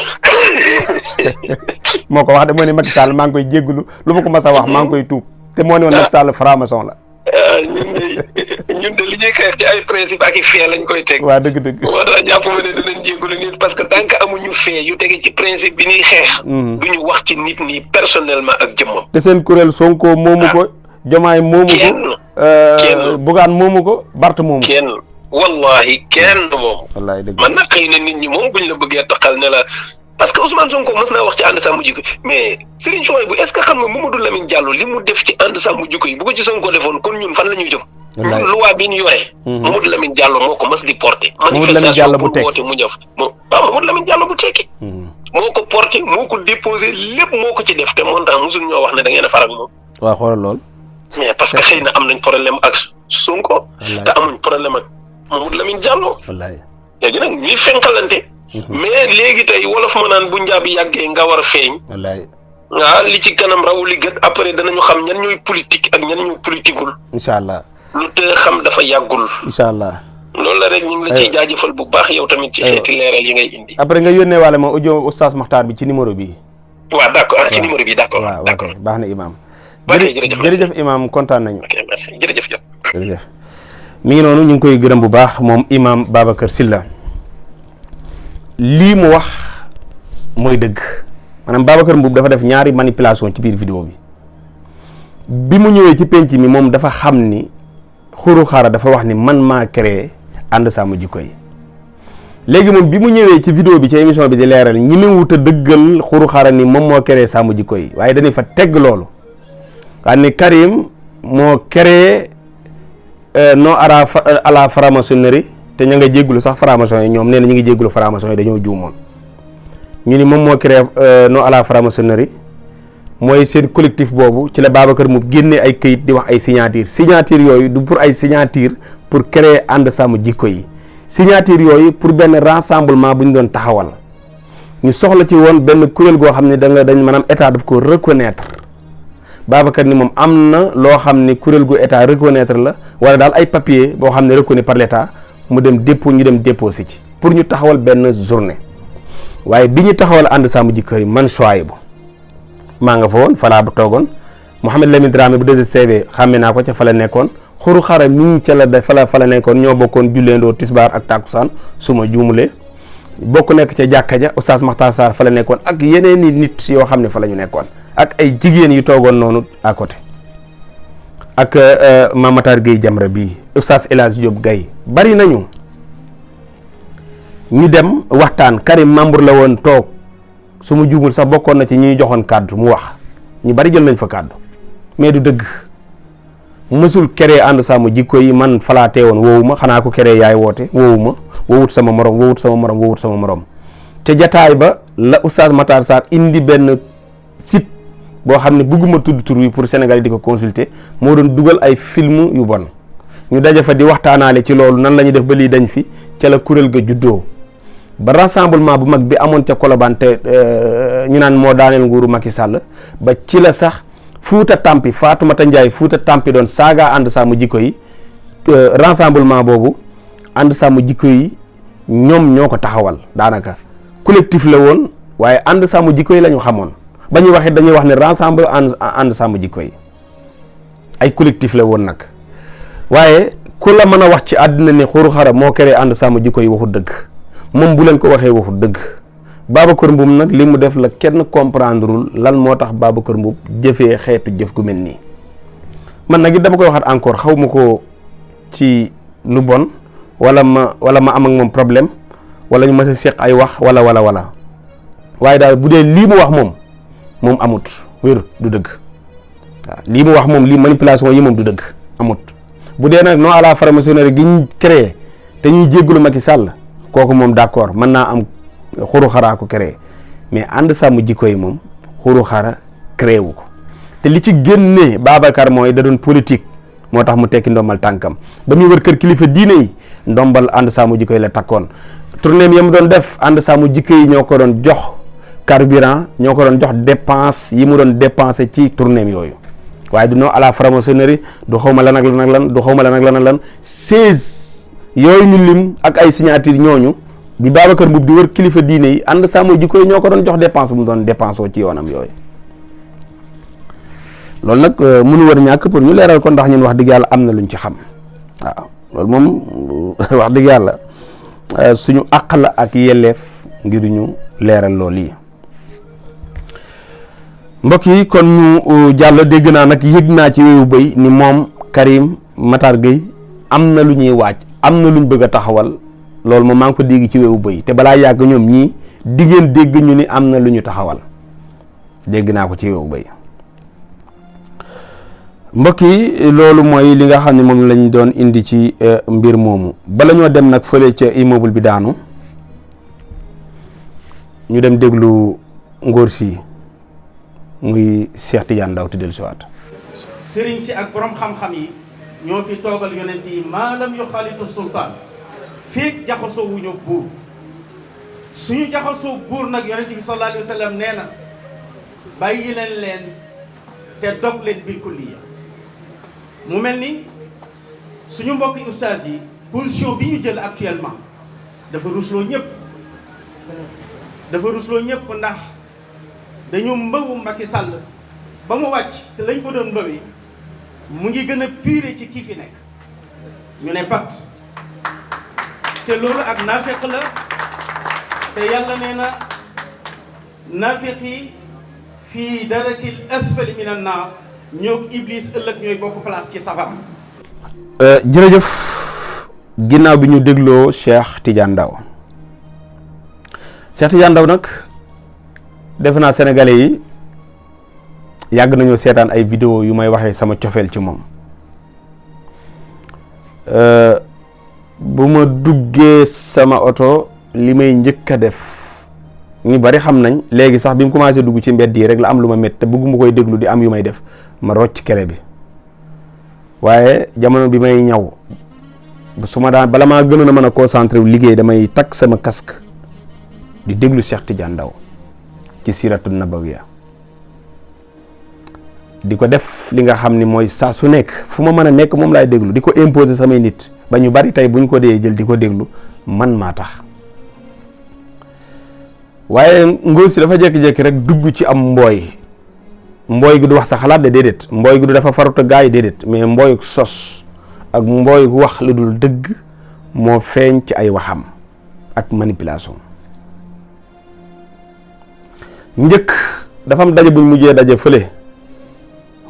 moo ko wax de moo ne Macky Sall maa ngi koy jéggulu lu ma ko mas a wax maa ngi koy tuub te moo ne woon Macky Sall franc-maçon la. ñun de li ñuy xeex ci ay principe ak i fee lañ koy teg. waaw dëgg. moo tax jàpp ma ne dinañ jégalu nit parce que tant que amuñu fee yu tege ci principe bi ñuy xeex. duñu wax ci nit ñi personnellement ak jëmmam. te seen kuréel Sonko moomu ko. Jomaay moomu ko. kenn Bougane moomu ko Bart moomu ko. kenn wallahi kenn moomu. wallahi dëgg man nag xëy na nit ñi moom buñ la bëggee taxal ne la. parce que Ousmane Sonko mës naa wax ci ànd sàmm jikko mais Serigne Souhaïbou est-ce que xam nga Mamadou Lamine Diallo li mu def ci ànd sàmm jikko yi bu ko ci Sonko defoon kon ñun fan la ñuy jëm. ñun loi bi ñu yore. Mamadou Lamine Diallo moo ko mës di porté. manifestation pour woote mu ñëw Mamadou Lamine Diallo bu tekki. moo ko porté moo ko déposé lépp moo ko ci def te montant mosul ñoo wax ne da ngeen a faral moom. waaw xoolal lool. mais parce que xëy na am nañ problème ak Sonko. te amuñ problème ak Mamadou Lamine Diallo. wallaay léegi nag ñuy fenkalante. mais léegi tey wolof ma naan bu njaabi yàggee nga war a feeñ. wallaay. li ci kanam rawu li gët après danañu xam ñan ñooy politique ak ñan ñoo politiqueul. incha allah. lu te xam dafa yàggul. incha allah. loolu la rek ñu ngi la ciy jaajëfal bu baax yow tamit ci xeeti leeral yi ngay indi. après nga yónnee waale ma audio Oustaz Makhtar bi ci numéro bi. waaw d'accord ci numéro bi d'accord. waaw ok baax na Imaam. jërëjëf Imaam kontaan nañu. ok merci jërëjëf Diop. jërëjëf mi ngi noonu ñu ngi koy gërëm bu baax moom Imaam Babacar Sylla lii mu wax mooy dëgg maanaam Babacar Mboup dafa def ñaari manipulation ci biir vidéo bi mu ñëwee ci penc mi moom dafa xam ni xuru xaara dafa wax ni man maa créé ànd sàmm jikko yi léegi moom bi mu ñëwee ci vidéo bi ci émission bi di leeral ñi mu wut a dëggal xuru xaara ni moom moo créé sàmm jikko yi waaye dañuy fa tegg loolu waaye ni Karim moo créé non à la franc-maçonnerie te ña nga jéggulu sax franc-maçon yi ñoom nee na ñu ngi jéggulu franc-maçon yi dañoo juumoon ñu ni moom moo créé non à la franc-maçonnerie mooy seen collectif boobu ci la Babacar mu génnee ay këyit di wax ay signature yooyu du pour ay signature pour créer ànd sàmm jikko yi signature yooyu pour benn rassemblement bu ñu doon taxawal ñu soxla ci woon benn kuréel goo xam ne dañ maanaam état daf ko reconnaître Babacar ni moom am na loo xam ne kuréel gu état reconnaître la wala daal ay papier boo xam ne reconnu par l'état mu dem dépôt ñu dem déposé ci pour ñu taxawal benn journée waaye bi ñu taxawal ànd sàmm jikko yi man Souhaïbou maa nga fa woon falaa bu toogoon Mouhamed Lamine Dramé bu 2STV xàmme naa ko ca fa la nekkoon xuru xara mii ca la fa la nekkoon ñoo bokkoon julleendoo tisbaar ak takkusaan su ma juumulee bokk nekk ca jàkka ja Oustaz Makhtar Sarr fa la nekkoon ak yeneen i nit yoo xam ne fa la ñu nekkoon ak ay jigéen yu toogoon noonu à côté ak Mame Matar Gueye Jamra bii Oustaz El Hadj Diop Gaye bari nañu ñu dem waxtaan Karim membre la woon toog su ma juumul sax bokkoon na ci ñuy joxoon kàddu mu wax ñu bari jël nañ fa kàddu mais du dëgg mësul créé ànd sàmm jikko yi man falaatee woon woowu ma xanaa ko créé yaay woote woowu ma woowut sama morom te jataay ba la Oustaz Makhtar Sarr indi benn site boo xam ne bëgguma tudd tur wi pour Sénégal yi di ko consulter moo doon dugal ay film yu bon ñu daje fa di waxtaanaale ci loolu nan la ñuy def ba lii dañ fi ca la kuréel ga juddoo ba rassemblement bu mag bi amoon ca Colobane te ñu naan moo daaneel nguuru Macky Sall ba ci la sax Fouta Tampi Fatoumata Ndiaye Fouta Tampi doon saaga ànd sàmm jikko yi rassemblement boobu ànd sàmm jikko yi ñoom ñoo ko taxawal daanaka collectif la woon waaye ànd sàmm jikko yi la ñu xamoon ba ñuy waxee dañuy wax ne rassemble ànd sàmm jikko yi ay collectif la woon nag waaye ku la mën a wax ci àddina ne Xuru Xara moo créé ànd sàmm jikko yi waxu dëgg moom bu leen ko waxee waxu dëgg Babacar Mboup nag li mu def la kenn comprendreul lan moo tax Babacar Mboup jëfee xeetu jëf gu mel nii man nag it dama koy waxaat encore xaw ma ko ci lu bon wala ma am ak moom problème wala ñu ma sa seq ay wax wala waaye daal bu dee lii mu wax moom amut wér du dëgg waaw lii mu wax moom lii manipulation yi moom du dëgg amut bu dee nag non à la franc-maçonnerie gi ñu créé te ñuy jéggalu Macky Sall kooku moom d'accord mën naa am Xuru Xara ko créé mais ànd sàmm jikko yi moom Xuru Xara créé wu ko te li ci génnee Babacar mooy da doon politique moo tax mu tekki ndombal tànkam ba muy wër kër kilifa diine yi ndombal ànd sàmm jikko yi la takkoon tournée yi mu doon def ànd sàmm jikko yi ñoo ko doon jox carburant ñoo ko doon jox dépense yi mu doon dépensé ci tournée yooyu waaye du non à la franc-maçonnerie du xawma lan ak lan ak lan du xawma lan ak lan ak lan 16 yooyu ñu lim ak ay signature ñooñu bi Babacar Mboup di wër kilifa diine yi ànd sàmm jikko yi ñoo ko doon jox dépense bu mu doon dépensé ci yoonam yooyu loolu nag mënu war ñàkk pour ñu leeral ko ndax ñun wax dëgg yàlla am na luñ ci xam waaw loolu moom wax dëgg yàlla suñu àq la ak yelleef ngir ñu leeral loolu yi mbokk yi kon ñu jàll dégg naa nag yëg naa ci wéewu bëy ni moom Karim Matar Gueye am na lu ñuy waaj am na luñ bëgg a taxawal loolu moom maa ngi ko dégg ci wéewu bëy te balaa yàgg ñoom ñii diggéen dégg ñu ni am na lu ñu taxawal dégg naa ko ci wéewu bëy mbokk yi loolu mooy li nga xam ne moom lañ doon indi ci mbir moomu bala ñoo dem nag fële ca immeuble bi daanu ñu dem déglu ngóor si muy Cheikh Tidiane Ndao te dellusiwaat. sëriñ si ak borom xam-xam yi ñoo fi toogal yonent yi maalam yu xaalitu sultaan feeg jaxasoo wuñu buur suñu jaxasoo buur nag yonent bi sallallahu alayhi wa sallam nee na bàyyi leen te dog leen bil kulliya mu mel ni suñu mbokki ustaas yi position bi ñu jël actuellement dafa rusloo ñëpp ndax dañu mbëwu Macky Sall ba mu wàcc te lañ ko doon mbëwee mu ngi gën a pire ci kii fi nekk ñu ne pat te loolu ak naafeq la te yàlla nee na naafeq yi fii darakil asfali minan naar ñoo Iblis ëllëg ñooy bokk place ci safar. jërëjëf ginnaaw bi ñu dégloo Cheikh Tidiane Ndao nag defe naa sénégalais yi yàgg nañoo seetaan ay vidéo yu may waxee sama cofeel ci moom bu ma duggee sama oto li may njëkk a def ñu bari xam nañ léegi sax bi mu commencé dugg ci mbedd yi rek la am lu ma métti te bëgguma koy déglu di am yu may def ma rocc kere bi waaye jamono bi may ñaw su ma daan bala maa gënoon a mën a concentré wu liggéey damay takk sama casque di déglu Cheikh Tidiane Ndao ci siratu nabawiya di ko def li nga xam ni mooy saa su nekk fu ma mën a nekk moom laay déglu di ko imposer samay nit ba ñu bari tey buñ ko dee jël di ko déglu man maa tax waaye ngóor si dafa jékki-jékki rek dugg ci am mbooy gi du wax sa xalaat de déedéet mbooy gi du dafa faruta gaay déedéet mais mbooy sos ak mbooy wax lu dul dëgg moo feeñ ci ay waxam ak manipulation njëkk dafa am daje buñ mujjee daje fële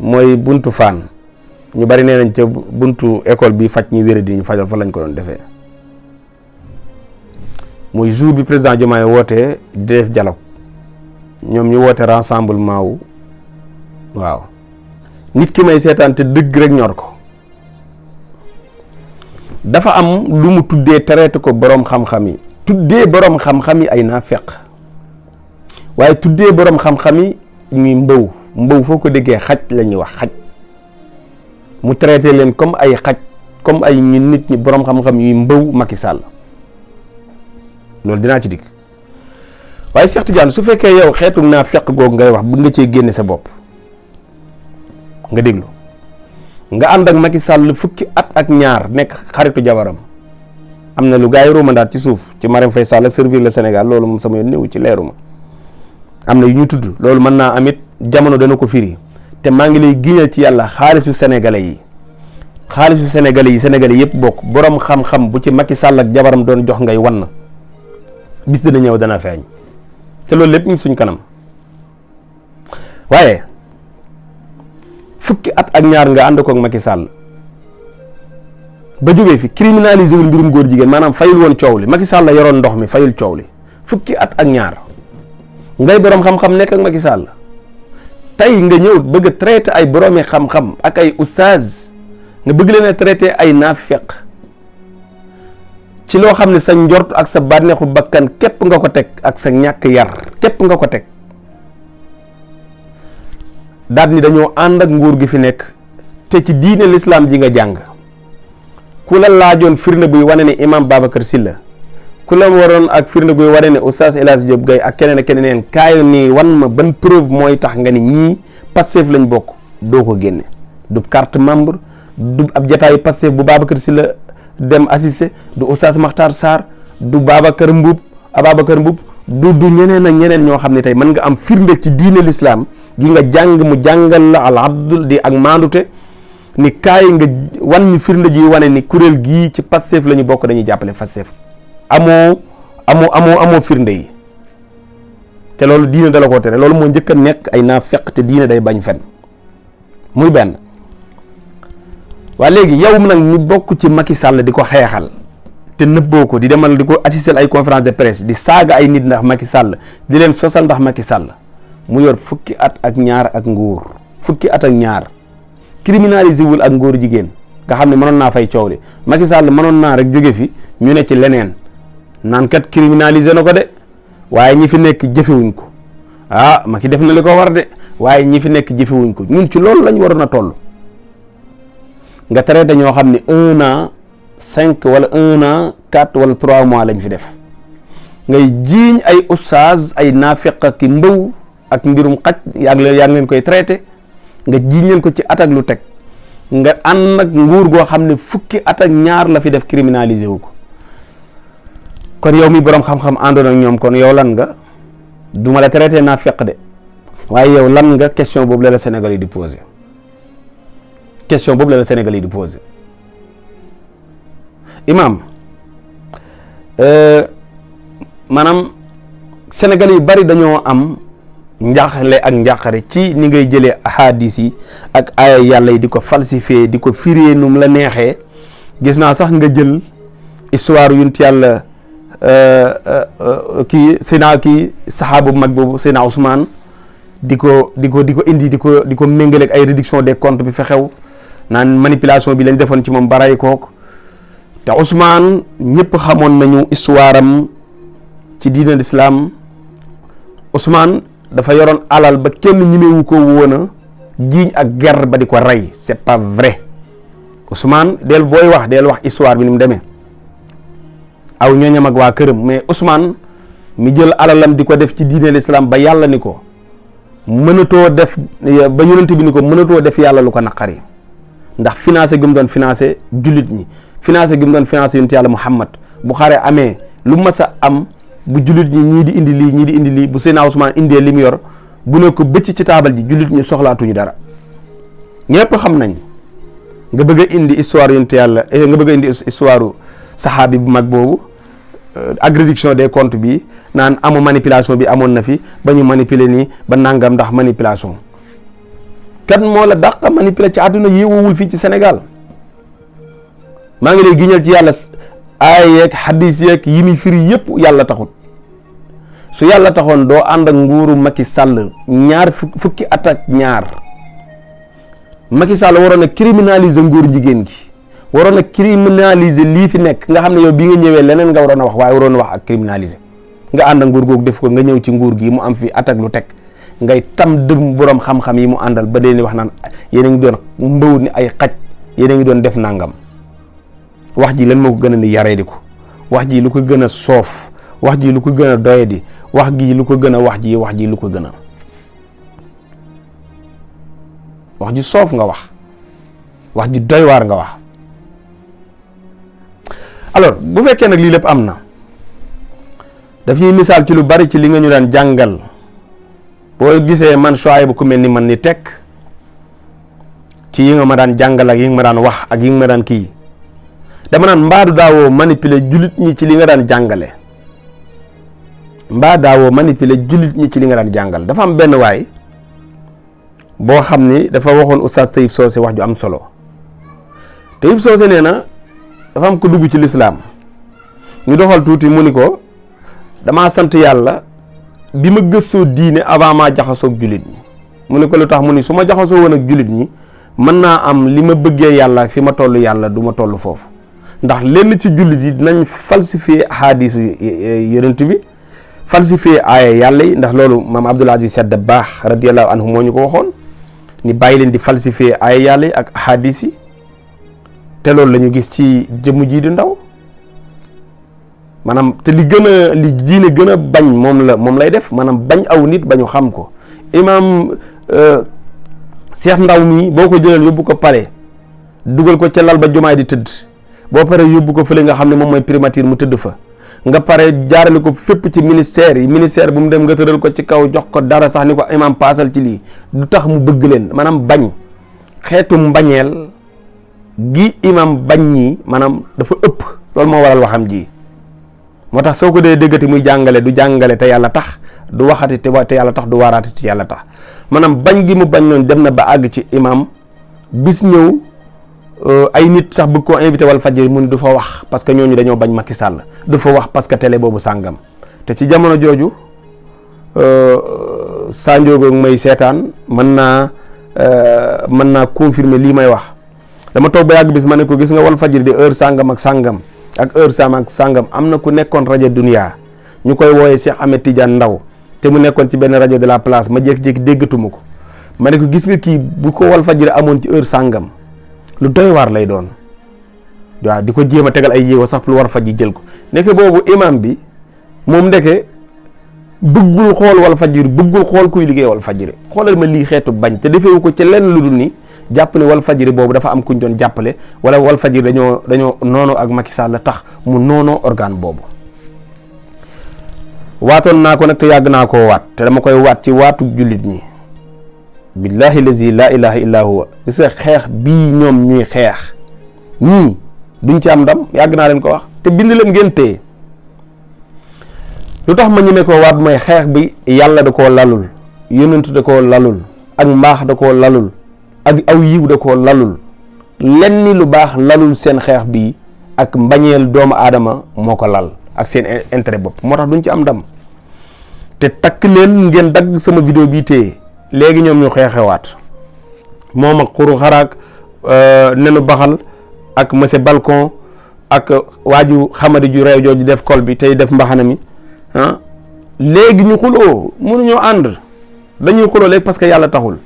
mooy buntu Fann ñu bari nee nañ ca buntu école bi faj ñi wéra di ñu fajal fa lañ ko doon defee mooy jour bi président Diomaye wootee di def dialogue ñoom ñu woote rassemblement wu waaw nit ki may seetaan te dëgg rek ñor ko dafa am lu mu tuddee traité ko boroom xam-xam yi tuddee boroom xam-xam yi ay naafeq waaye tuddee boroom xam-xam yi ñuy mbëw foo ko déggee xaj la ñuy wax xaj mu traité leen comme ay xaj comme ay nit ñi boroom xam-xam yuy mbëw Macky Sall loolu dinaa ci dikk waaye Cheikh Tidiane su fekkee yow xeetu naafeq googu ngay wax bëgg nga cee génne sa bopp nga déglu nga ànd ak Macky Sall fukki at ak ñaar nekk xaritu jabaram am na lu gars yi romandaat ci suuf ci Marème Faye Sall ak servir le Sénégal loolu moom sama yoon néew ci leeruma am na yu ñu tudd loolu mën naa amit jamono dana ko firi te maa ngi lay giñal ci yàlla xaalisu sénégalais yi sénégalais yëpp bokk borom xam-xam bu ci Macky Sall ak jabaram doon jox ngay wan bis dana ñëw dana feeñ te loolu lépp ñu suñ kanam waaye fukki at ak ñaar nga ànd ko ak Macky Sall ba jógee fi criminalisé wul mbirum góor jigéen maanaam fayul woon coow li Macky Sall la yoroon ndox mi fayul coow li fukki at ak ñaar ngay borom xam-xam nekk ak Macky Sall tey nga ñëw bëgg a traité ay boroomi xam-xam ak ay oustaz nga bëgg leen a traité ay naafeq ci loo xam ne sa njort ak sa bànneexu bakkan képp nga ko teg ak sa ñàkk yar képp nga ko teg daal ni dañoo ànd ak nguur gi fi nekk te ci diine l'islam ji nga jàng ku la laajoon firnde buy wane ne imam Babacar Sylla ku la waroon ak firnde buy wane ne oustaz El Hadji Diop Gaye ak keneen ak keneen kaay nii wan ma ban preuve mooy tax nga ni ñii Pastef lañ bokk doo ko génne du carte membre du ab jataayu Pastef bu Babacar Sylla dem assisté du oustaz Makhtar Sarr du Babacar Mboup du ñeneen ak ñeneen ñoo xam ne tey mën nga am firnde ci diine l'islam gi nga jàng mu jàngal la al adl di ak maandute ni kaay nga wan ñu firnde ji wane ni kuréel gii ci Pastef la ñu bokk dañuy jàppale Pastef amoo firnde yi te loolu diine dala koo tere loolu moo njëkk a nekk ay naafeq te diine day bañ fen muy benn waa léegi yow nag ñu bokk ci Macky Sall di ko xeexal te nëbboo ko di demal di ko assister ay conférence de presse di saaga ay nit ndax Macky Sall di leen sosal ndax Macky Sall mu yor fukki at ak ñaar ak nguur fukki at ak ñaar criminalisé wul ak ngóor jigéen nga xam ne mënoon naa fay coow li Macky Sall mënoon naa rek jóge fi ñu ne ci leneen naan kat criminalisé na ko de waaye ñi fi nekk jëfewuñ ko Macky def na li ko war de waaye ñi fi nekk jëfewuñ ko ñun ci loolu lañ waroon a toll nga traité ñoo xam ne 1 an 5 wala 1 an 4 wala 3 mois lañ fi def ngay jiiñ ay oustaz ay naafeq ki mbaw ak mbirum xaj yaa ngi leen koy traité nga jiiñ leen ko ci at ak lu teg nga ànd ak nguur goo xam ne fukki at ak ñaar la fi def criminalisé wu ko kon yow mi borom xam-xam àndoon ak ñoom kon yow lan nga duma la traité naafeq de waaye yow lan nga question boobu la Sénégal yi di posé imam maanaam Sénégal yu bari dañoo am njaaxle ak njàqare ci ni ngay jëlee ahadis yi ak aaya yàlla yi di ko falsifier di ko firee nu mu la neexee gis naa sax nga jël histoire yunt yàlla kii saxaabu bu mag boobu Seydina Ousmane di ko indi di ko méngaleeg ay réduction des comptes bi fa xew naan manipulation bi lañ defoon ci moom baray kook te Ousmane ñëpp xamoon nañu histoire am ci diine l'islam Ousmane dafa yoroon alal ba kenn ñimewu ko woon a jiiñ ak ger ba di ko rey c'est pas vrai Ousmane booy wax histoire bi ni mu demee aw ñooñam ak waa këram mais Ousmane mi jël alalam di ko def ci diine l'islam ba yàlla ni ko mënatoo def ba yonent bi ni ko mënatoo def yàlla lu ko naqari ndax financé gi mu doon financé jullit ñi financé gi mu doon financé yonent yàlla Muhammad bu xare amee lu mas a am bu jullit ñi ñii di indi lii bu Seydina Ousmane indee li mu yor bu ne ko bëcc ci taabal ji jullit ñi soxlaatuñu dara ñëpp xam nañ nga bëgg a indi histoire yonent yàlla nga bëgg a indi histoire saxaabi bu mag boobu ak réduction des comptes bi naan manipulation bi amoon na fi ba ñu manipuler nii ba nangam ndax manipulation kan moo la dàq manipuler ci àdduna yéewoowul fii ci Sénégal maa ngi lay giñal ci yàlla aay yeeg xadis yeeg yi muy firi yëpp yàlla taxut su yàlla taxoon doo ànd ak nguuru Macky Sall ñaar fukki at ak ñaar Macky Sall waroon a criminaliser nguur jigéen gi waroon a criminaliser lii fi nekk nga xam ne yow bi nga ñëwee leneen nga waroon a wax waaye waroon a wax ak criminaliser nga ànd ak nguur googu def ko nga ñëw ci nguur gi mu am fi at ak lu teg ngay tam dëm borom xam-xam yi mu àndal ba dee ni wax naan yéen a ngi doon mbaw ni ay xaj yéen a ngi doon def nangam wax ji lan moo ko gën a ni yaree di ko wax ji lu ko gën a soof wax ji lu ko gën a doyadi wax gi lu ko gën a wax ji lu ko gën a wax ji soof nga wax ji doy waar nga wax alors bu fekkee nag lii lépp am na daf ñuy misaal ci lu bari ci li nga ñu daan jàngal boo gisee man choix bu ku mel ni man ni tekk ci yi nga ma daan jàngal ak yi nga ma daan wax ak yi nga ma daan kii dama naan mbaa du daawoo manipuler jullit ñi ci li nga daan jàngale mbaa daawoo manipuler jullit ñi ci li nga daan jàngal. dafa am benn waay boo xam ni dafa waxoon oustaz Taïb Socé wax ju am solo Taïb Socé nee na dafa am ko dugg ci lislaam ñu doxal tuuti mu ni ko damaa sant yàlla bi ma gëstoo diine avant maa jaxasoo ak jullit ñi mu ni ko lu tax mu ni su ma jaxasoo woon ak jullit ñi mën naa am li ma bëggee yàlla ak fi ma toll yàlla du ma toll foofu ndax lenn ci jullit yi dinañ falsifier hadisu yonent bi falsifier aaya yàlla yi ndax loolu maam Abdul Aziz Sy Dabakh radiyallahu anhu moo ñu ko waxoon ni bàyyi leen di falsifier aaya yàlla yi ak hadis yi te loolu la ñu gis ci jëmm ji di ndaw maanaam te li diine gën a bañ moom lay def maanaam bañ aw nit bañu xam ko imaam Cheikh Ndaw mi boo ko jëlee yóbbu ko pale dugal ko ca lal ba jumaay di tëdd boo paree yóbbu ko fële nga xam ne moom mooy primature mu tëdd fa nga pare jaarale ko fépp ci ministère bu mu dem nga tëral ko ci kaw jox ko dara sax ni ko imaam paasal ci lii du tax mu bëgg leen maanaam bañ xeetu mbañeel gi imaam bañ ñi maanaam dafa ëpp loolu moo waral waxam ji moo tax soo ko dee déggati muy jàngale du jàngale te yàlla tax du waxati te yàlla tax du waaraati te yàlla tax maanaam bañ gi mu bañ noonu dem na ba àgg ci imaam bis ñëw ay nit sax bëgg koo invité wal fajiri mu ni du fa wax parce que ñooñu dañoo bañ Macky Sall du fa wax parce que télé boobu sàngam te ci jamono jooju Sandiogou may seetaan mën naa confirmer lii may wax dama toog ba yàgg bis ma ne ko gis nga wal fajiri di heure sàngam ak sàngam ak heure ak sàngam am na ku nekkoon rajo Dunia ñu koy wooyee Cheikh Ahmed Tidiane Ndaw te mu nekkoon ci benn rajo de la place ma jékki-jékki déggatuma ko ma ne ko gis nga kii bu ko wal fajiri amoon ci heure sàngam lu doy waar lay doon waaw di ko jéem a tegal ay yéego sax lu war faj yi jël ko nekk boobu imam bi moom ndeke bëggul xool wal fajiri bëggul xool kuy liggéey wal fajiri xoolal ma lii xeetu bañ te defewu ko ci lenn lu dul ni jàpp ne wal fajiri boobu dafa am kuñ doon jàppale wala wal fajiri dañoo noonoo ak Macky Sall tax mu noonoo organe boobu waatoon naa ko nag te yàgg naa koo waat te dama koy waat ci waatu jullit ñi billahi lazi la ilaha illa huwa gis nga xeex bii ñoom ñuy xeex ñii duñ ci am ndam yàgg naa leen ko wax te bind leen ngeen téye lu tax ma ñeme koo waat mooy xeex bi yàlla da koo lalul yonent da koo lalul ak mbaax da koo lalul ak aw yiw da koo lalul lenn lu baax lalul seen xeex bi ak mbañeel doomu aadama moo ko lal ak seen intérêt bopp moo tax duñ ci am ndam te takk leen ngeen dagg sama vidéo bii téye léegi ñoom ñu xeexewaat moom ak xuru xaraak nenu baxal ak monsieur balcon ak waaju xamadi ju réew jooju def kol bi tey def mbaxana mi léegi ñu xuloo mënuñoo ànd dañuy xuloo léegi parce que yàlla taxul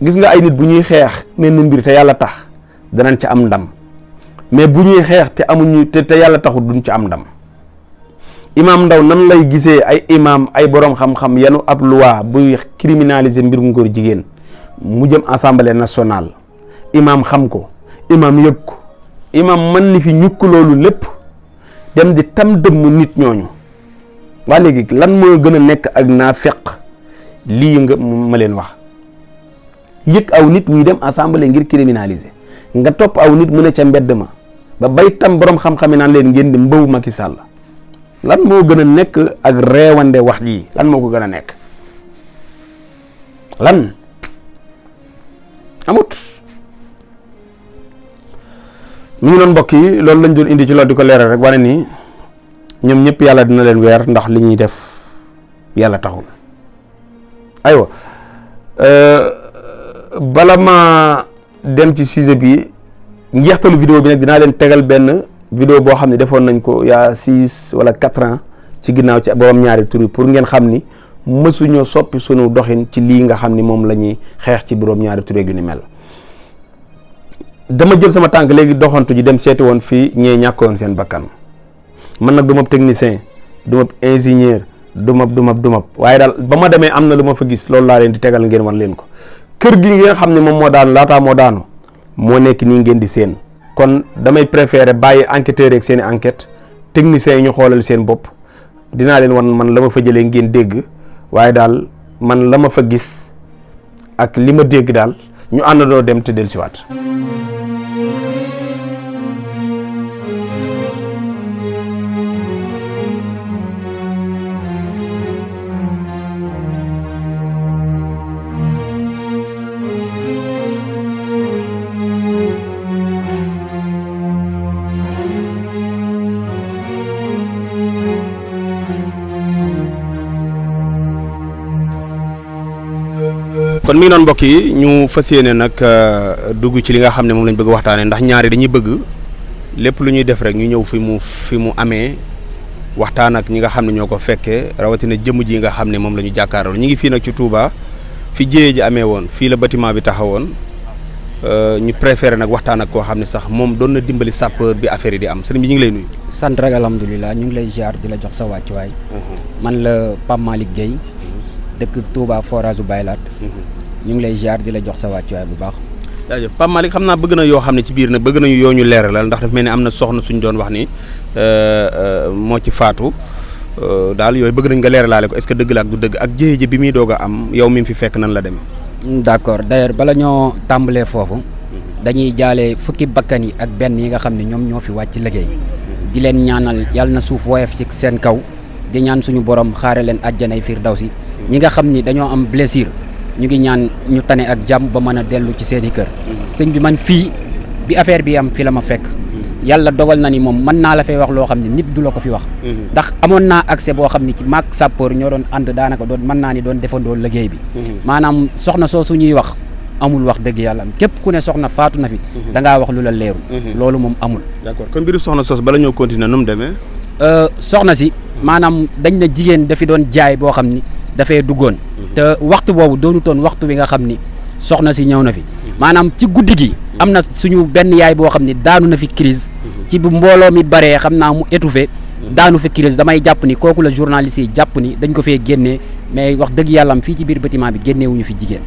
gis nga ay nit bu ñuy xeex mel ni mbir te yàlla tax danañ ca am ndam mais bu ñuy xeex te amuñu te yàlla taxul duñ ca am ndam imaam Ndaw nan lay gisee ay imaam ay borom xam-xam yanu ab loi buy criminaliser mbirum ngóor jigéen mu jëm assemblée nationale imaam xam ko imaam yëg ko imaam mën ni fi ñukk loolu lépp dem di tam dëmm nit ñooñu waa léegi lan moo gën a nekk ak naafeq lii nga ma leen wax yëg aw nit wuy dem assemblée ngir criminaliser nga topp aw nit mu ne ca mbedd ma ba bay tam borom xam-xam yi naan leen ngeen di mbaw Macky Sall lan moo gën a nekk ak reewande wax ji lan moo ko gën a nekk lan amut mu ngi doon mbokk yi loolu lañ doon indi ci loolu di ko leeral rek wane ni ñoom ñëpp yàlla dina leen weer ndax li ñuy def yàlla taxul aywa bala ma dem ci sujet bi njeextalu vidéo bi nag dinaa leen tegal benn vidéo boo xam ne defoon nañ ko yaa 6 wala 4 ans ci ginnaaw ci borom ñaari tur yi pour ngeen xam ni mësuñoo soppi sunu doxin ci lii nga xam ni moom la ñuy xeex ci borom ñaari tur yu ni mel. dama jël sama tànk léegi doxantu ji dem seeti woon fii ñee ñàkkoon seen bakkan man nag du ma technicien du ma ingénieur du ma waaye daal ba ma demee am na lu ma fa gis loolu laa leen di tegal ngeen wan leen ko kër gi nga xam ne moom moo daanu laataa moo daanu moo nekk nii ngeen di seen kon damay préférer bàyyi enquêteurs yeeg seen i enquête techniciens yi ñu xoolal seen bopp dinaa leen wan man la ma fa jëlee ngeen dégg waaye daal man la ma fa gis ak li ma dégg daal ñu àndandoo dem te dellusiwaat. kon mi ngi noonu mbokk yi ñu fas yéene nag dugg ci li nga xam ne moom lañ bëgg waxtaanee ndax ñaari dañuy bëgg lépp lu ñuy def rek ñu ñëw fi mu amee waxtaan ak ñi nga xam ne ñoo ko fekkee rawatina jëmm ji nga xam ne moom la ñu jàkkaarloo ñu ngi fii nag ci Touba fi jéyee ji amee woon fii la bâtiment bi taxawoon ñu préféré nag waxtaan ak koo xam ne sax moom doon na dimbali sapeur bi affaire yi di am sëriñ bi ñu ngi lay nuyu. sant rek alhamdulilah ñu ngi lay ziar di la jox sa wàccuwaay. man la Pape Malick Gueye dëkk Touba forage u Baylaat. ñu ngi lay ziar di la jox sa wàccuwaay bu baax. jaajëf Pape Malick xam naa bëgg na yoo xam ne ci biir nag bëgg nañu yoo ñu leeralal ndax dafa mel ni am na soxna suñ doon wax ni moo ci faatu daal yooyu bëgg nañ nga leeralaale ko est-ce que dëgg la ak du dëgg ak jéye bi muy doog a am yow mi fi fekk nan la demee. d'accord d'ailleurs bala ñoo tàmbalee foofu dañuy jaale fukki bakkan yi ak benn yi nga xam ne ñoom ñoo fi wàcc liggéey di leen ñaanal yàlla na suuf woyof ci seen kaw di ñaan suñu borom xaare leen àjjanay firdawsi ñi nga xam ni dañoo am blessure ñu ngi ñaan ñu tane ak jàmm ba mën a dellu ci seen i kër. sëñ bi man fii bi affaire bi am fi la ma fekk. yàlla dogal na ni moom mën naa la fay wax loo xam ne nit du la ko fi wax. ndax amoon naa accès boo xam ne ci maag sapeur ñoo doon ànd daanaka doon mën naa ni doon defandoo liggéey bi. maanaam soxna soosu ñuy wax amul wax dëgg yàlla képp ku ne soxna faatu na fi. da ngaa wax lu la leeru. loolu moom amul. d'accord kon mbiru soxna soos bala ñoo continuer nu mu demee. soxna si maanaam dañ na jigéen dafi doon jaay boo xam ni dafay duggoon. te waxtu boobu doonutoon waxtu wi nga xam ni soxna si ñëw na fi. maanaam ci guddi gi. am na suñu benn yaay boo xam ni daanu na fi crise ci bu mbooloo mi baree xam naa mu étouffé. daanu fi crise damay jàpp ni kooku la journaliste yi jàpp ni dañ ko fee génnee mais wax dëgg yàlla am fii ci biir bâtiment bi génneewuñu fi jigéen.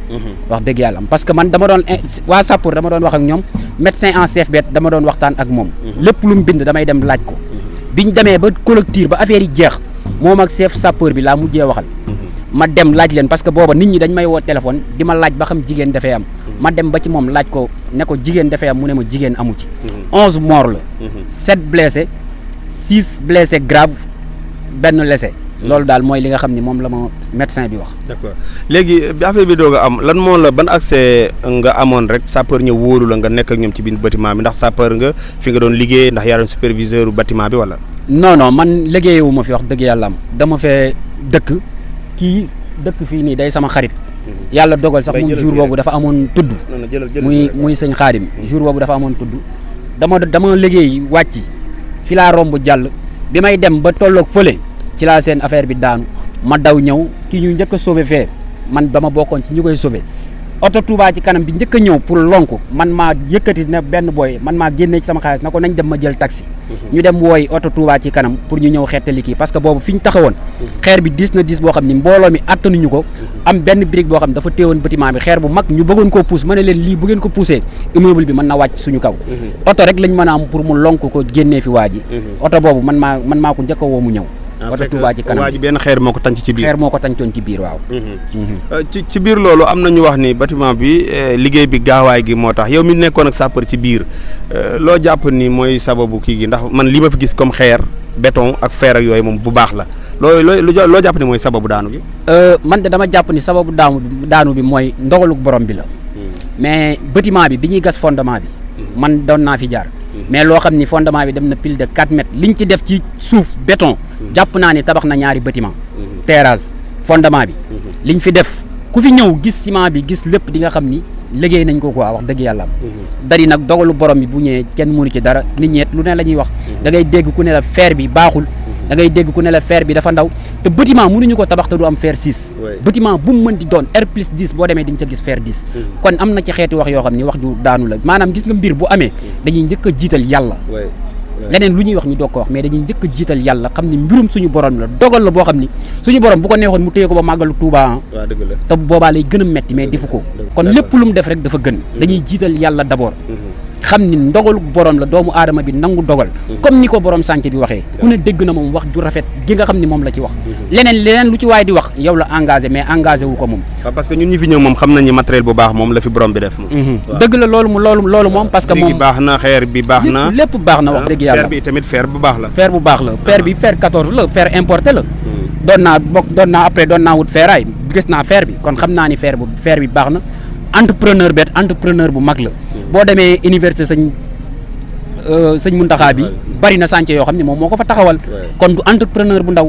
wax dëgg yàlla am parce que man dama doon waa sapeur dama doon wax ak ñoom médecin en chef bet dama doon waxtaan ak moom. lépp lu mu bind damay dem laaj ko. biñ demee ba collecteur ba affaire yi jeex moom ak chef sapeur bi laa mujjee waxal. ma dem laaj leen parce que booba nit ñi dañ may woo téléphone di ma laaj ba xam jigéen dafay am. ma dem ba ci moom laaj ko ne ko jigéen dafay am mu ne ma jigéen amu ci. 11 morts la. 7 blessés 6 blessés graves benn blessé. loolu daal mooy li nga xam ni moom la ma médecin bi wax. d'accord léegi bi affaire bi doog a am lan moo la ban accès nga amoon rek sapeur ñëw wóolu la nga nekk ak ñoom ci biir bâtiment bi ndax sapeur nga fi nga doon liggéey ndax yaa doon superviseur bâtiment bi wala. non man liggéeyewu ma fi wax dëgg yàlla am dama fee dëkk. kii dëkk fii nii day sama xarit yàlla dogal sax moom jour boobu dafa amoon tudd muy sëñ Xaadim jour boobu dafa amoon tudd dama liggéey wàcc fi laa romb jàll bi may dem ba tolloog fële ci laa seen affaire bi daanu ma daw ñëw kii ñu njëkk a sauvé fee man dama bokkoon ci ñu koy sauvé oto Touba ci kanam bi njëkk a ñëw pour lonku man maa yëkkati ne benn booy man maa génnee ci sama xaalis na ko nañ dem ma jël taxi ñu dem wooy oto Touba ci kanam pour ñu ñëw xeetali kii parce que boobu fi ñu taxawoon xeer bi diis na diis boo xam ni mbooloo mi attanuñu ko am benn brique boo xam dafa téewoon bâtiment bi xeer bu mag ñu bëggoon koo pousse ma ne leen lii bu ngeen ko poussé immeuble bi mën na wàcc suñu kaw oto rek lañ mën a am pour mu lonku ko génnee fi waa ji oto boobu man maa ko njëkk a woo mu ñëw oto Touba ci kanam waa ji benn xeer moo ko tànc ci biir xeer moo ko tàncoon ci biir waaw ci biir loolu am na ñu wax ni bâtiment bi liggéey bi gaawaay gi moo tax yow mi nekkoon ak sapeur ci biir loo jàpp ni mooy sababu kii gi ndax man li ma fi gis comme xeer béton ak fer ak yooyu moom bu baax la loo jàpp ni mooy sababu daanu gi man de dama jàpp ni sababu daanu bi mooy ndogaluk borom bi la mais bâtiment bi ñuy gas fondement bi man doon naa fi jaar mais loo xam ni fondement bi dem na pile de 4 mètres liñ ci def ci suuf béton jàpp naa ni tabax na ñaari bâtiment terrasse fondement bi liñ fi def ku fi ñëw gis ciment bi gis lépp di nga xam ni liggéey nañ ko quoi wax dëgg yàlla dari nag dogalu borom bi bu ñëwee kenn mënu ci dara nit ñeet lu ne la ñuy wax da ngay dégg ku ne la fer bi baaxul da ngay dégg ku ne la fer bi dafa ndaw te bâtiment mënuñu ko tabax te du am fer 6 bâtiment bu mu mën di doon R+10 boo demee di nga ca gis fer 10 kon am na ci xeeti wax yoo xam ni wax ju daanu la maanaam gis nga mbir bu amee dañuy njëkk a jiital yàlla leneen lu ñuy wax ñu doog ko wax mais dañuy njëkk a jiital yàlla xam ni mbirum suñu borom la dogal la boo xam ni suñu borom bu ko neexoon mu téye ko ba màggalu Touba te boobaa lay gën a metti mais defu ko kon lépp lu mu def rek dafa gën dañuy jiital yàlla d'abord xam ni ndogalu borom la doomu aadama bi nangu dogal comme ni ko borom sànc bi waxee ku ne dégg na moom wax ju rafet gi nga xam ni moom la ci wax leneen lu ci waay di wax yow la engagé mais engagé wu ko moom parce que ñun ñi fi ñëw moom xam nañu matériel bu baax moom la fi borom bi def moom dëgg la loolu moom parce que moom baax na xeer bi baax na lépp baax na wax dëgg yàlla fer bi tamit fer bu baax la fer bi fer 14 la fer importé la doon naa wut feeraay gis naa fer bi kon xam naa ni fer bi baax na entrepreneur bu mag la boo demee université sëñ Muntaxa bi bari na chantier yoo xam ne moom moo ko fa taxawal kon du entrepreneur bu ndaw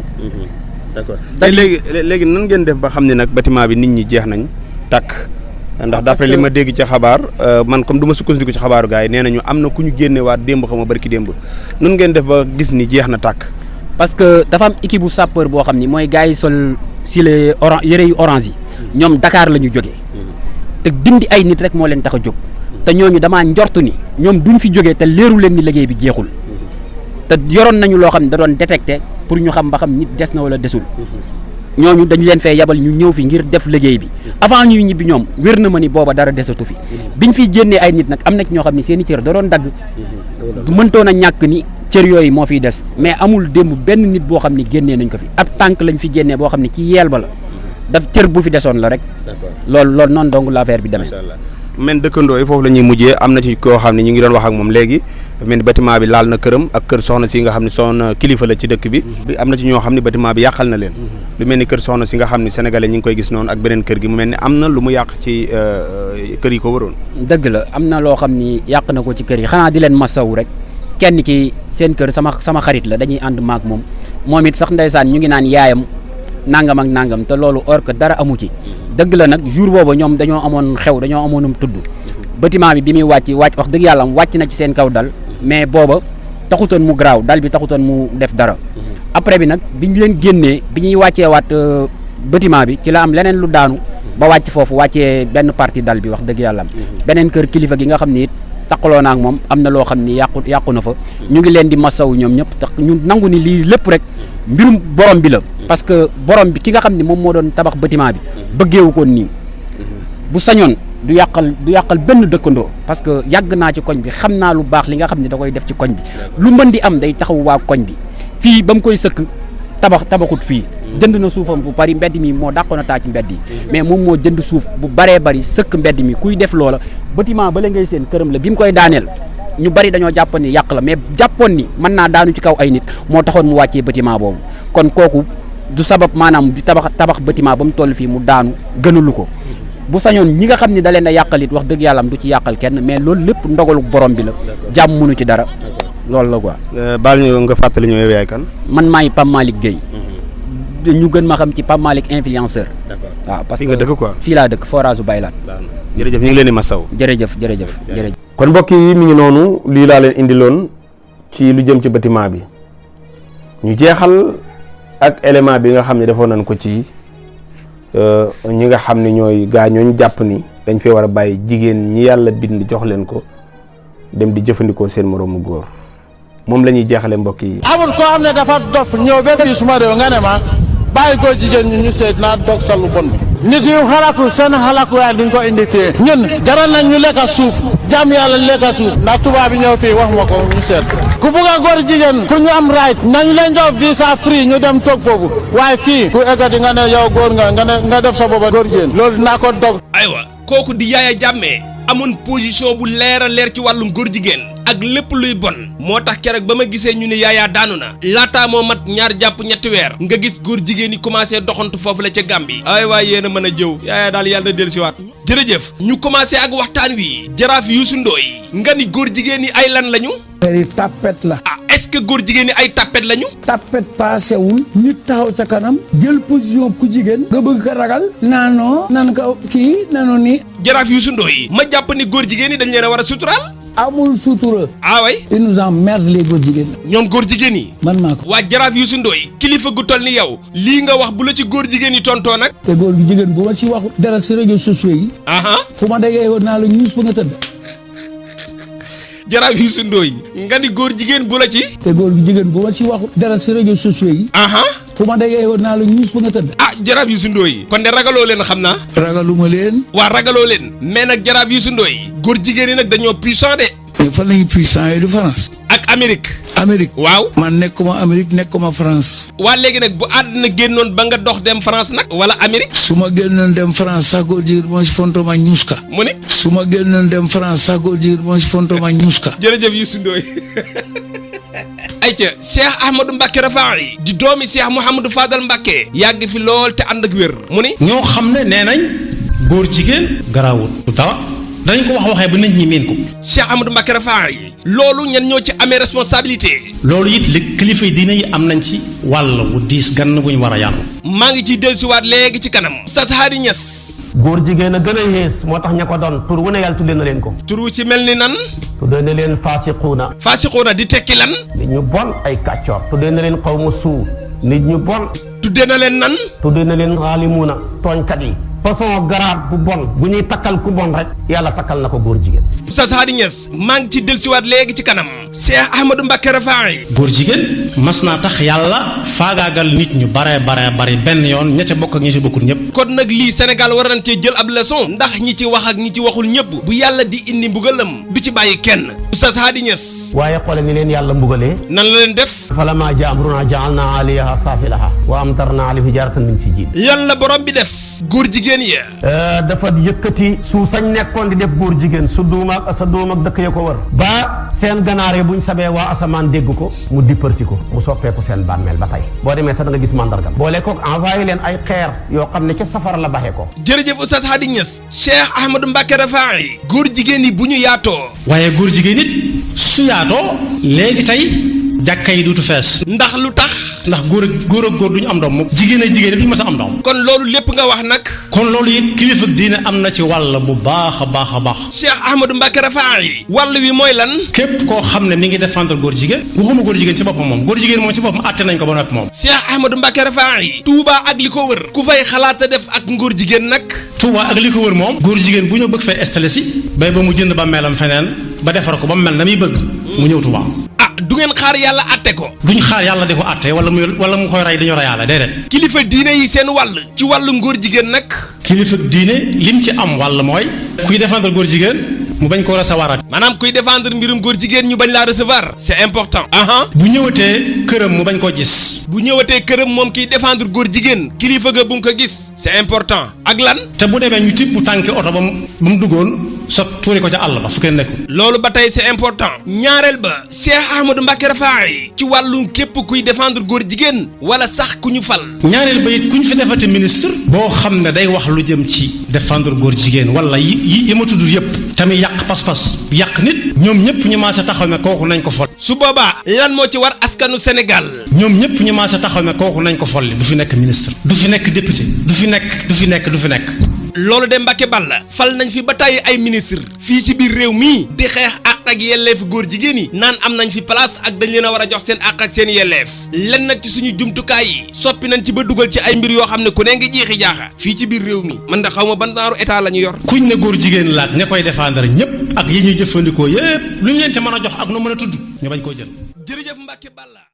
d'accord léegi nan ngeen def ba xam ne nag bâtiment bi nit ñi jeex nañ tàkk ndax d'après li ma dégg ci xabaar man comme du ma sukkandiku ci xabaaru gars yi nee nañu am na ku ñu génnewaat démb xam nga barki démb nun ngeen def ba gis ni jeex na tàkk parce que dafa am équipe bu sapeur boo xam ni mooy gars yi sol silet orange yëre yu orange yi ñoom Dakar la ñu jógee te dindi ay nit rek moo leen tax a jóg te ñooñu damaa njortu ni ñoom duñ fi jógee te leeru leen ni liggéey bi jeexul te yoroon nañu loo xam ne da doon détecté pour ñu xam ba xam nit des na wala desul ñooñu dañ leen fee yabal ñu ñëw fi ngir def liggéey bi avant ñuy ñibbi ñoom wér na ma ni booba dara desatu fi biñ fiy génnee ay nit nag am na ci ñoo xam ne seen i cër da doon dagg du mëntoon a ñàkk ni cër yooyu moo fiy des mais amul démb benn nit boo xam ne génnee nañ ko fi ab tànk lañ fi génnee boo xam ne ci yeel ba la daf cër bu fi desoon la rek loolu noonu donc l'affaire bi demee men dëkkandoo yi foofu la ñuy mujjee am na ci koo xam ne ñu ngi doon wax ak moom léegi dafa mel ni bâtiment bi laal na këram ak kër soxna si nga xam ne soxna kilifa la ci dëkk bi am na ci ñoo xam ne bâtiment bi yàqal na leen lu mel ni kër soxna si nga xam ne sénégalais ñi ngi koy gis noonu ak beneen kër gi mu mel ni am na lu mu yàq ci kër yi ko waroon dëgg la am na loo xam ni yàq na ko ci kër yi xanaa di leen masawu rek kenn ki seen kër sama xarit la dañuy ànd maak moom it sax ndeysaan ñu ngi naan yaayam nangam ak nangam te loolu or que dara amu ci dëgg la nag jour boobu ñoom dañoo amoon xew dañoo amoonum tudd bâtiment bi muy wàcc wax dëgg yàlla wàcc na ci seen kaw dal mais booba taxutoon mu garaaw dal bi taxutoon mu def dara après bi nag biñ leen génnee bi ñuy wàccee waat bâtiment bi ci la am leneen lu daanu ba wàcc foofu wàccee benn partie dal bi wax dëgg yàlla beneen kër kilifa gi nga xam ni it taqaloo na ak moom am na loo xam ni yàqu na fa ñu ngi leen di masawu ñoom ñëpp tax ñu nangu ni lii lépp rek mbirum borom bi la parce que borom bi ki nga xam ni moom moo doon tabax bâtiment bi bëggeewu ko nii bu sañoon du yàqal benn dëkkandoo parce que yàgg naa ci koñ bi xam naa lu baax li nga xam ne da koy def ci koñ bi lu mën di am day taxaw waa koñ bi fii ba mu koy sëkk tabaxut fii jënd na suufam bu bari mbedd mi moo dàqoon a taa ci mbedd yi mais moom moo jënd suuf bu baree bari sëkk mbedd mi kuy def loola bâtiment ba la ngay seen këram la bi mu koy daaneel ñu bari dañoo jàppoon ni yàq la mais jàppoon ni mën naa daanu ci kaw ay nit moo taxoon mu wàccee bâtiment boobu kon kooku du sabab maanaam di tabax bâtiment ba mu toll fii mu daanu gënalu ko bu sañoon ñi nga xam ne da leen a yàqal it wax dëgg yàlla du ci yàqal kenn mais loolu lépp ndogalu borom bi la jàmm mënu ci dara loolu la quoi. baal ñu nga fàttali ñu yow yaay kan. man maay Pape Malick Gueye. ñu gën ma xam ci Pape Malick influenceur. d'accord waaw parce que fii nga dëkk quoi. fii laa dëkk forage Baylaat. jërëjëf ñu ngi leen di masaw. jërëjëf. kon mbokk yi mi ngi noonu lii laa leen indiloon ci lu jëm ci bâtiment bi ñu jeexal ak élément bi nga xam ne defoon nañ ko ci ñi nga xam ne ñooy ñooñu jàpp ni dañ fee war a bàyyi jigéen ñi yàlla bind jox leen ko dem di jëfandikoo seen moroomu góor moom la ñuy jeexale mbokk yi. amul koo xam ne dafa dof ñëw ba fii suma réew nga ne ma bàyyi ko jigéen ñi ñu seet naa dog sa lu bon bi nit yu xalaku seen xalaku yaay duñ ko indi tee ñun jaral nañ ñu lekka suuf jàmm yàlla lekka suuf ndax tubaab bi ñëw fii wax ma ko ñu seet ku bugg a góor jigéen pour ñu am right nañ leen jox visa free ñu dem toog foofu waaye fii ku eggati nga ne yow góor nga def sa boppa góor jigéen loolu naa ko dog. aywa kooku di Yaya Jammeh amoon position bu leer a leer ci wàllum góor jigéen ak lépp luy bon moo tax keroog ba ma gisee ñu ne Yaya daanu na laataa moo mat ñaar jàpp ñetti weer nga gis góor jigéen yi commencé doxantu foofu la ca Gàmbi ay waay yéen a mën a jëw Yaya daal yàlla na dellusiwaat jërëjëf ñu commencé ak waxtaan wi jaraaf Youssou Ndoye nga ni góor jigéen yi ay lan lañu. yi tapet la. ah est-ce que góor jigéen yi ay tapet lañu. tapet paasewul nit taxaw sa kanam jël position ku jigéen nga bëgg ko ragal naanoo nan ko kii naanoo ni jaraaf Youssou Ndoye ma jàpp ni góor jigéen yi dañ leen a war a suturaal. amul sutura. ah way ils nous emmerdent les góor jigéen. ñoom góor jigéen yi. man maa ko. waa jaraaf Youssou Ndoye kilifa gu toll ni yow lii nga wax bu la ci góor jigéen yi tontoo nag. te góor gi jigéen bu ma si waxu dara si réseaux sociaux yi. fu ma déggee woon naa la ñuus ba nga tëdd. jaraaf Youssou Ndoye nga ni góor jigéen bu la ci. te góor gi jigéen bu ma si waxu dara si réseaux sociaux yi. fu ma déggee woon naa la ñuus ba nga tëdd. ah jaraaf Youssou Ndoye kon de ragaloo leen xam naa. ragaluma leen. waa ragaloo leen mais nag jaraaf Youssou Ndoye góor jigéen yi nag dañoo puissant de. mais fan lañu puissant yi du France. ak Amérique. Amérique. waaw. man nekkuma Amérique nekkuma France. waa léegi nag bu àddina génnoon ba nga dox dem France nag wala Amérique. su ma génnoon dem France ça veut dire mooy fontoma ñuuska. mu ne. su ma génnoon dem France ça veut dire mooy fontoma ñuuska. jërëjëf Youssou Ndoye ayca Cheikh Ahmadou Mbacké Rafahi di doomi Cheikh Mouhamadou Fadal Mbacké yàgg fi lool te ànd ak wér mu ni ñoo xam ne nee nañ góor jigéen garaawul du dara dañ ko waxee ba nit ñi miin ko. Cheikh Ahmadou Mbacké Rafahi loolu ñen ñoo ci amee responsabilité. loolu it li kilifa yi diine yi am nañ ci wàll wu diis gann gu ñu war a yàlla. maa ngi ciy dellusiwaat léegi ci kanam. Oustaz Hady Niass. góor jigéen a gën a yées moo tax ña ko doon tur wu ne yàlla tuddee na leen ko. tur wu ci mel ni nan. tuddee na leen faasiquuna. faasiquuna di tekki lan. nit ñu bon ay kàccoor. tuddee na leen xawmu suu. nit ñu bon. tuddee na leen nan. tuddee na leen xaalimuuna tooñkat yi. façon garaat bu bon bu ñuy takkal ku bon rek yàlla takkal na ko góor jigéen. Oustaz Hady Niass maa ngi ci dellusiwaat léegi ci kanam. Cheikh Ahmadou Mbacké Rafahi. góor jigéen mas naa tax yàlla faagaagal nit ñu bare benn yoon ña ca bokk ak ñi ci bokkul ñëpp. kon nag lii Sénégal war nañ cee jël ab leçon ndax ñi ci wax ak ñi ci waxul ñëpp bu yàlla di indi mbugalam du ci bàyyi kenn. Oustaz Hady Niass. waaye xoole ni leen yàlla mbugalee. nan la leen def. falammaa jaa amrunaa ja'alnaa 'aaliyahaa saafilahaa wa amtarnaa 'alayhim hijaaratan min sijjiil. lan la borom bi def. góor jigéen ya. dafa yëkkati suuf sañ nekkoon di def góor jigéen su duuma ak sa duuma ak dëkk ya ko wër. ba seen ganaar yi buñ sabee waa asamaan dégg ko mu dipparti ko mu soppeeku seen bàmmeel ba tey boo demee sax da nga gis mandargam. boole koog envoyé leen ay xeer yoo xam ne ca safara la baxee ko. jërëjëf Oustaz Hady Niass. Cheikh Ahmadou Mbacké Rafahi. góor jigéen yi bu ñu yaatoo. waaye góor jigéen it su yaatoo léegi tey jàkka yi duutu fees. ndax lu tax. ndax góor ak góor duñu am doom moom. jigéen ak jigéen duñu mës a am doom. kon loolu lépp nga wax nag. kon loolu it kilifa diine am na ci wàll bu baax a baax. Cheikh Ahmadou Mbacké Rafahi. wàll wi mooy lan. képp koo xam ne mi ngi défendre góor jigéen. waxuma góor jigéen ci boppam moom góor jigéen moom ci boppam àtte nañ ko ba noppi moom. Cheikh Ahmadou Mbacké Rafahi. Touba ak li ko wër. ku fay xalaat a def ak ngóor jigéen nag. Touba ak li ko wër moom. góor jigéen bu ñëw bëgg fay installé si. bay ba mu jënd ba melam feneen ba defar ko ba mu mel na muy bëgg. mu ñëw Touba. du ngeen xaar yàlla àtte ko. duñ xaar yàlla di ko àtte wala mu koy rey dañoo reyaale déedéet. kilifa diine yi seen wàll ci wàllu ngóor jigéen nag. kilifa diine lim ci am wàll mooy. kuy défendre góor jigéen mu bañ koo recevoir. maanaam kuy défendre mbirum góor jigéen ñu bañ laa recevoir. c'est important. bu ñëwatee këram mu bañ koo gis. bu ñëwatee këram moom kiy défendre góor jigéen kilifa ga bu mu ko gis. c'est important. ak lan. te bu demee ñu tibb tànki oto ba mu duggoon sa tuuri ko ca àll ba fu kenn nekkul. loolu ba tey c'est important. ñaareel ba Cheikh Ahmadou Mbacké Rafahi ci wàllum képp kuy défendre góor jigéen wala sax ku ñu fal. ñaareel ba it ku ñu fi defati ministre. boo xam ne day wax lu jëm ci défendre góor jigéen wala yi ma tudd yëpp. tamit yàq pas-pas yàq nit. ñoom ñëpp ñu maase taxaw ne kooku nañ ko fol. su boobaa lan moo ci war askanu Sénégal. ñoom ñëpp ñu maase taxaw ne kooku nañ ko folli du fi nekk ministre. du fi nekk député. du fi nekk. loolu de Mbacké Balla fal nañ fi ba tàyyi ay ministre fii ci biir réew mii di xeex àq ak yelleef góor jigéen yi naan am nañ fi place ak dañ leen a war a jox seen àq ak seen yelleef len nag ci suñu jumtukaay yi soppi nañ ci ba dugal ci ay mbir yoo xam ne ku ne ngi jeexi jaaxa fii ci biir réew mi man da xaw ma ban genre état la ñu yor. kuñ ne góor jigéen laaj ña koy défendre ñëpp ak yi ñuy jëfandikoo yëpp lu ñu leen te mën a jox ak nu mën a tudd ñu bañ koo jël. jërëjëf Mbacké Balla.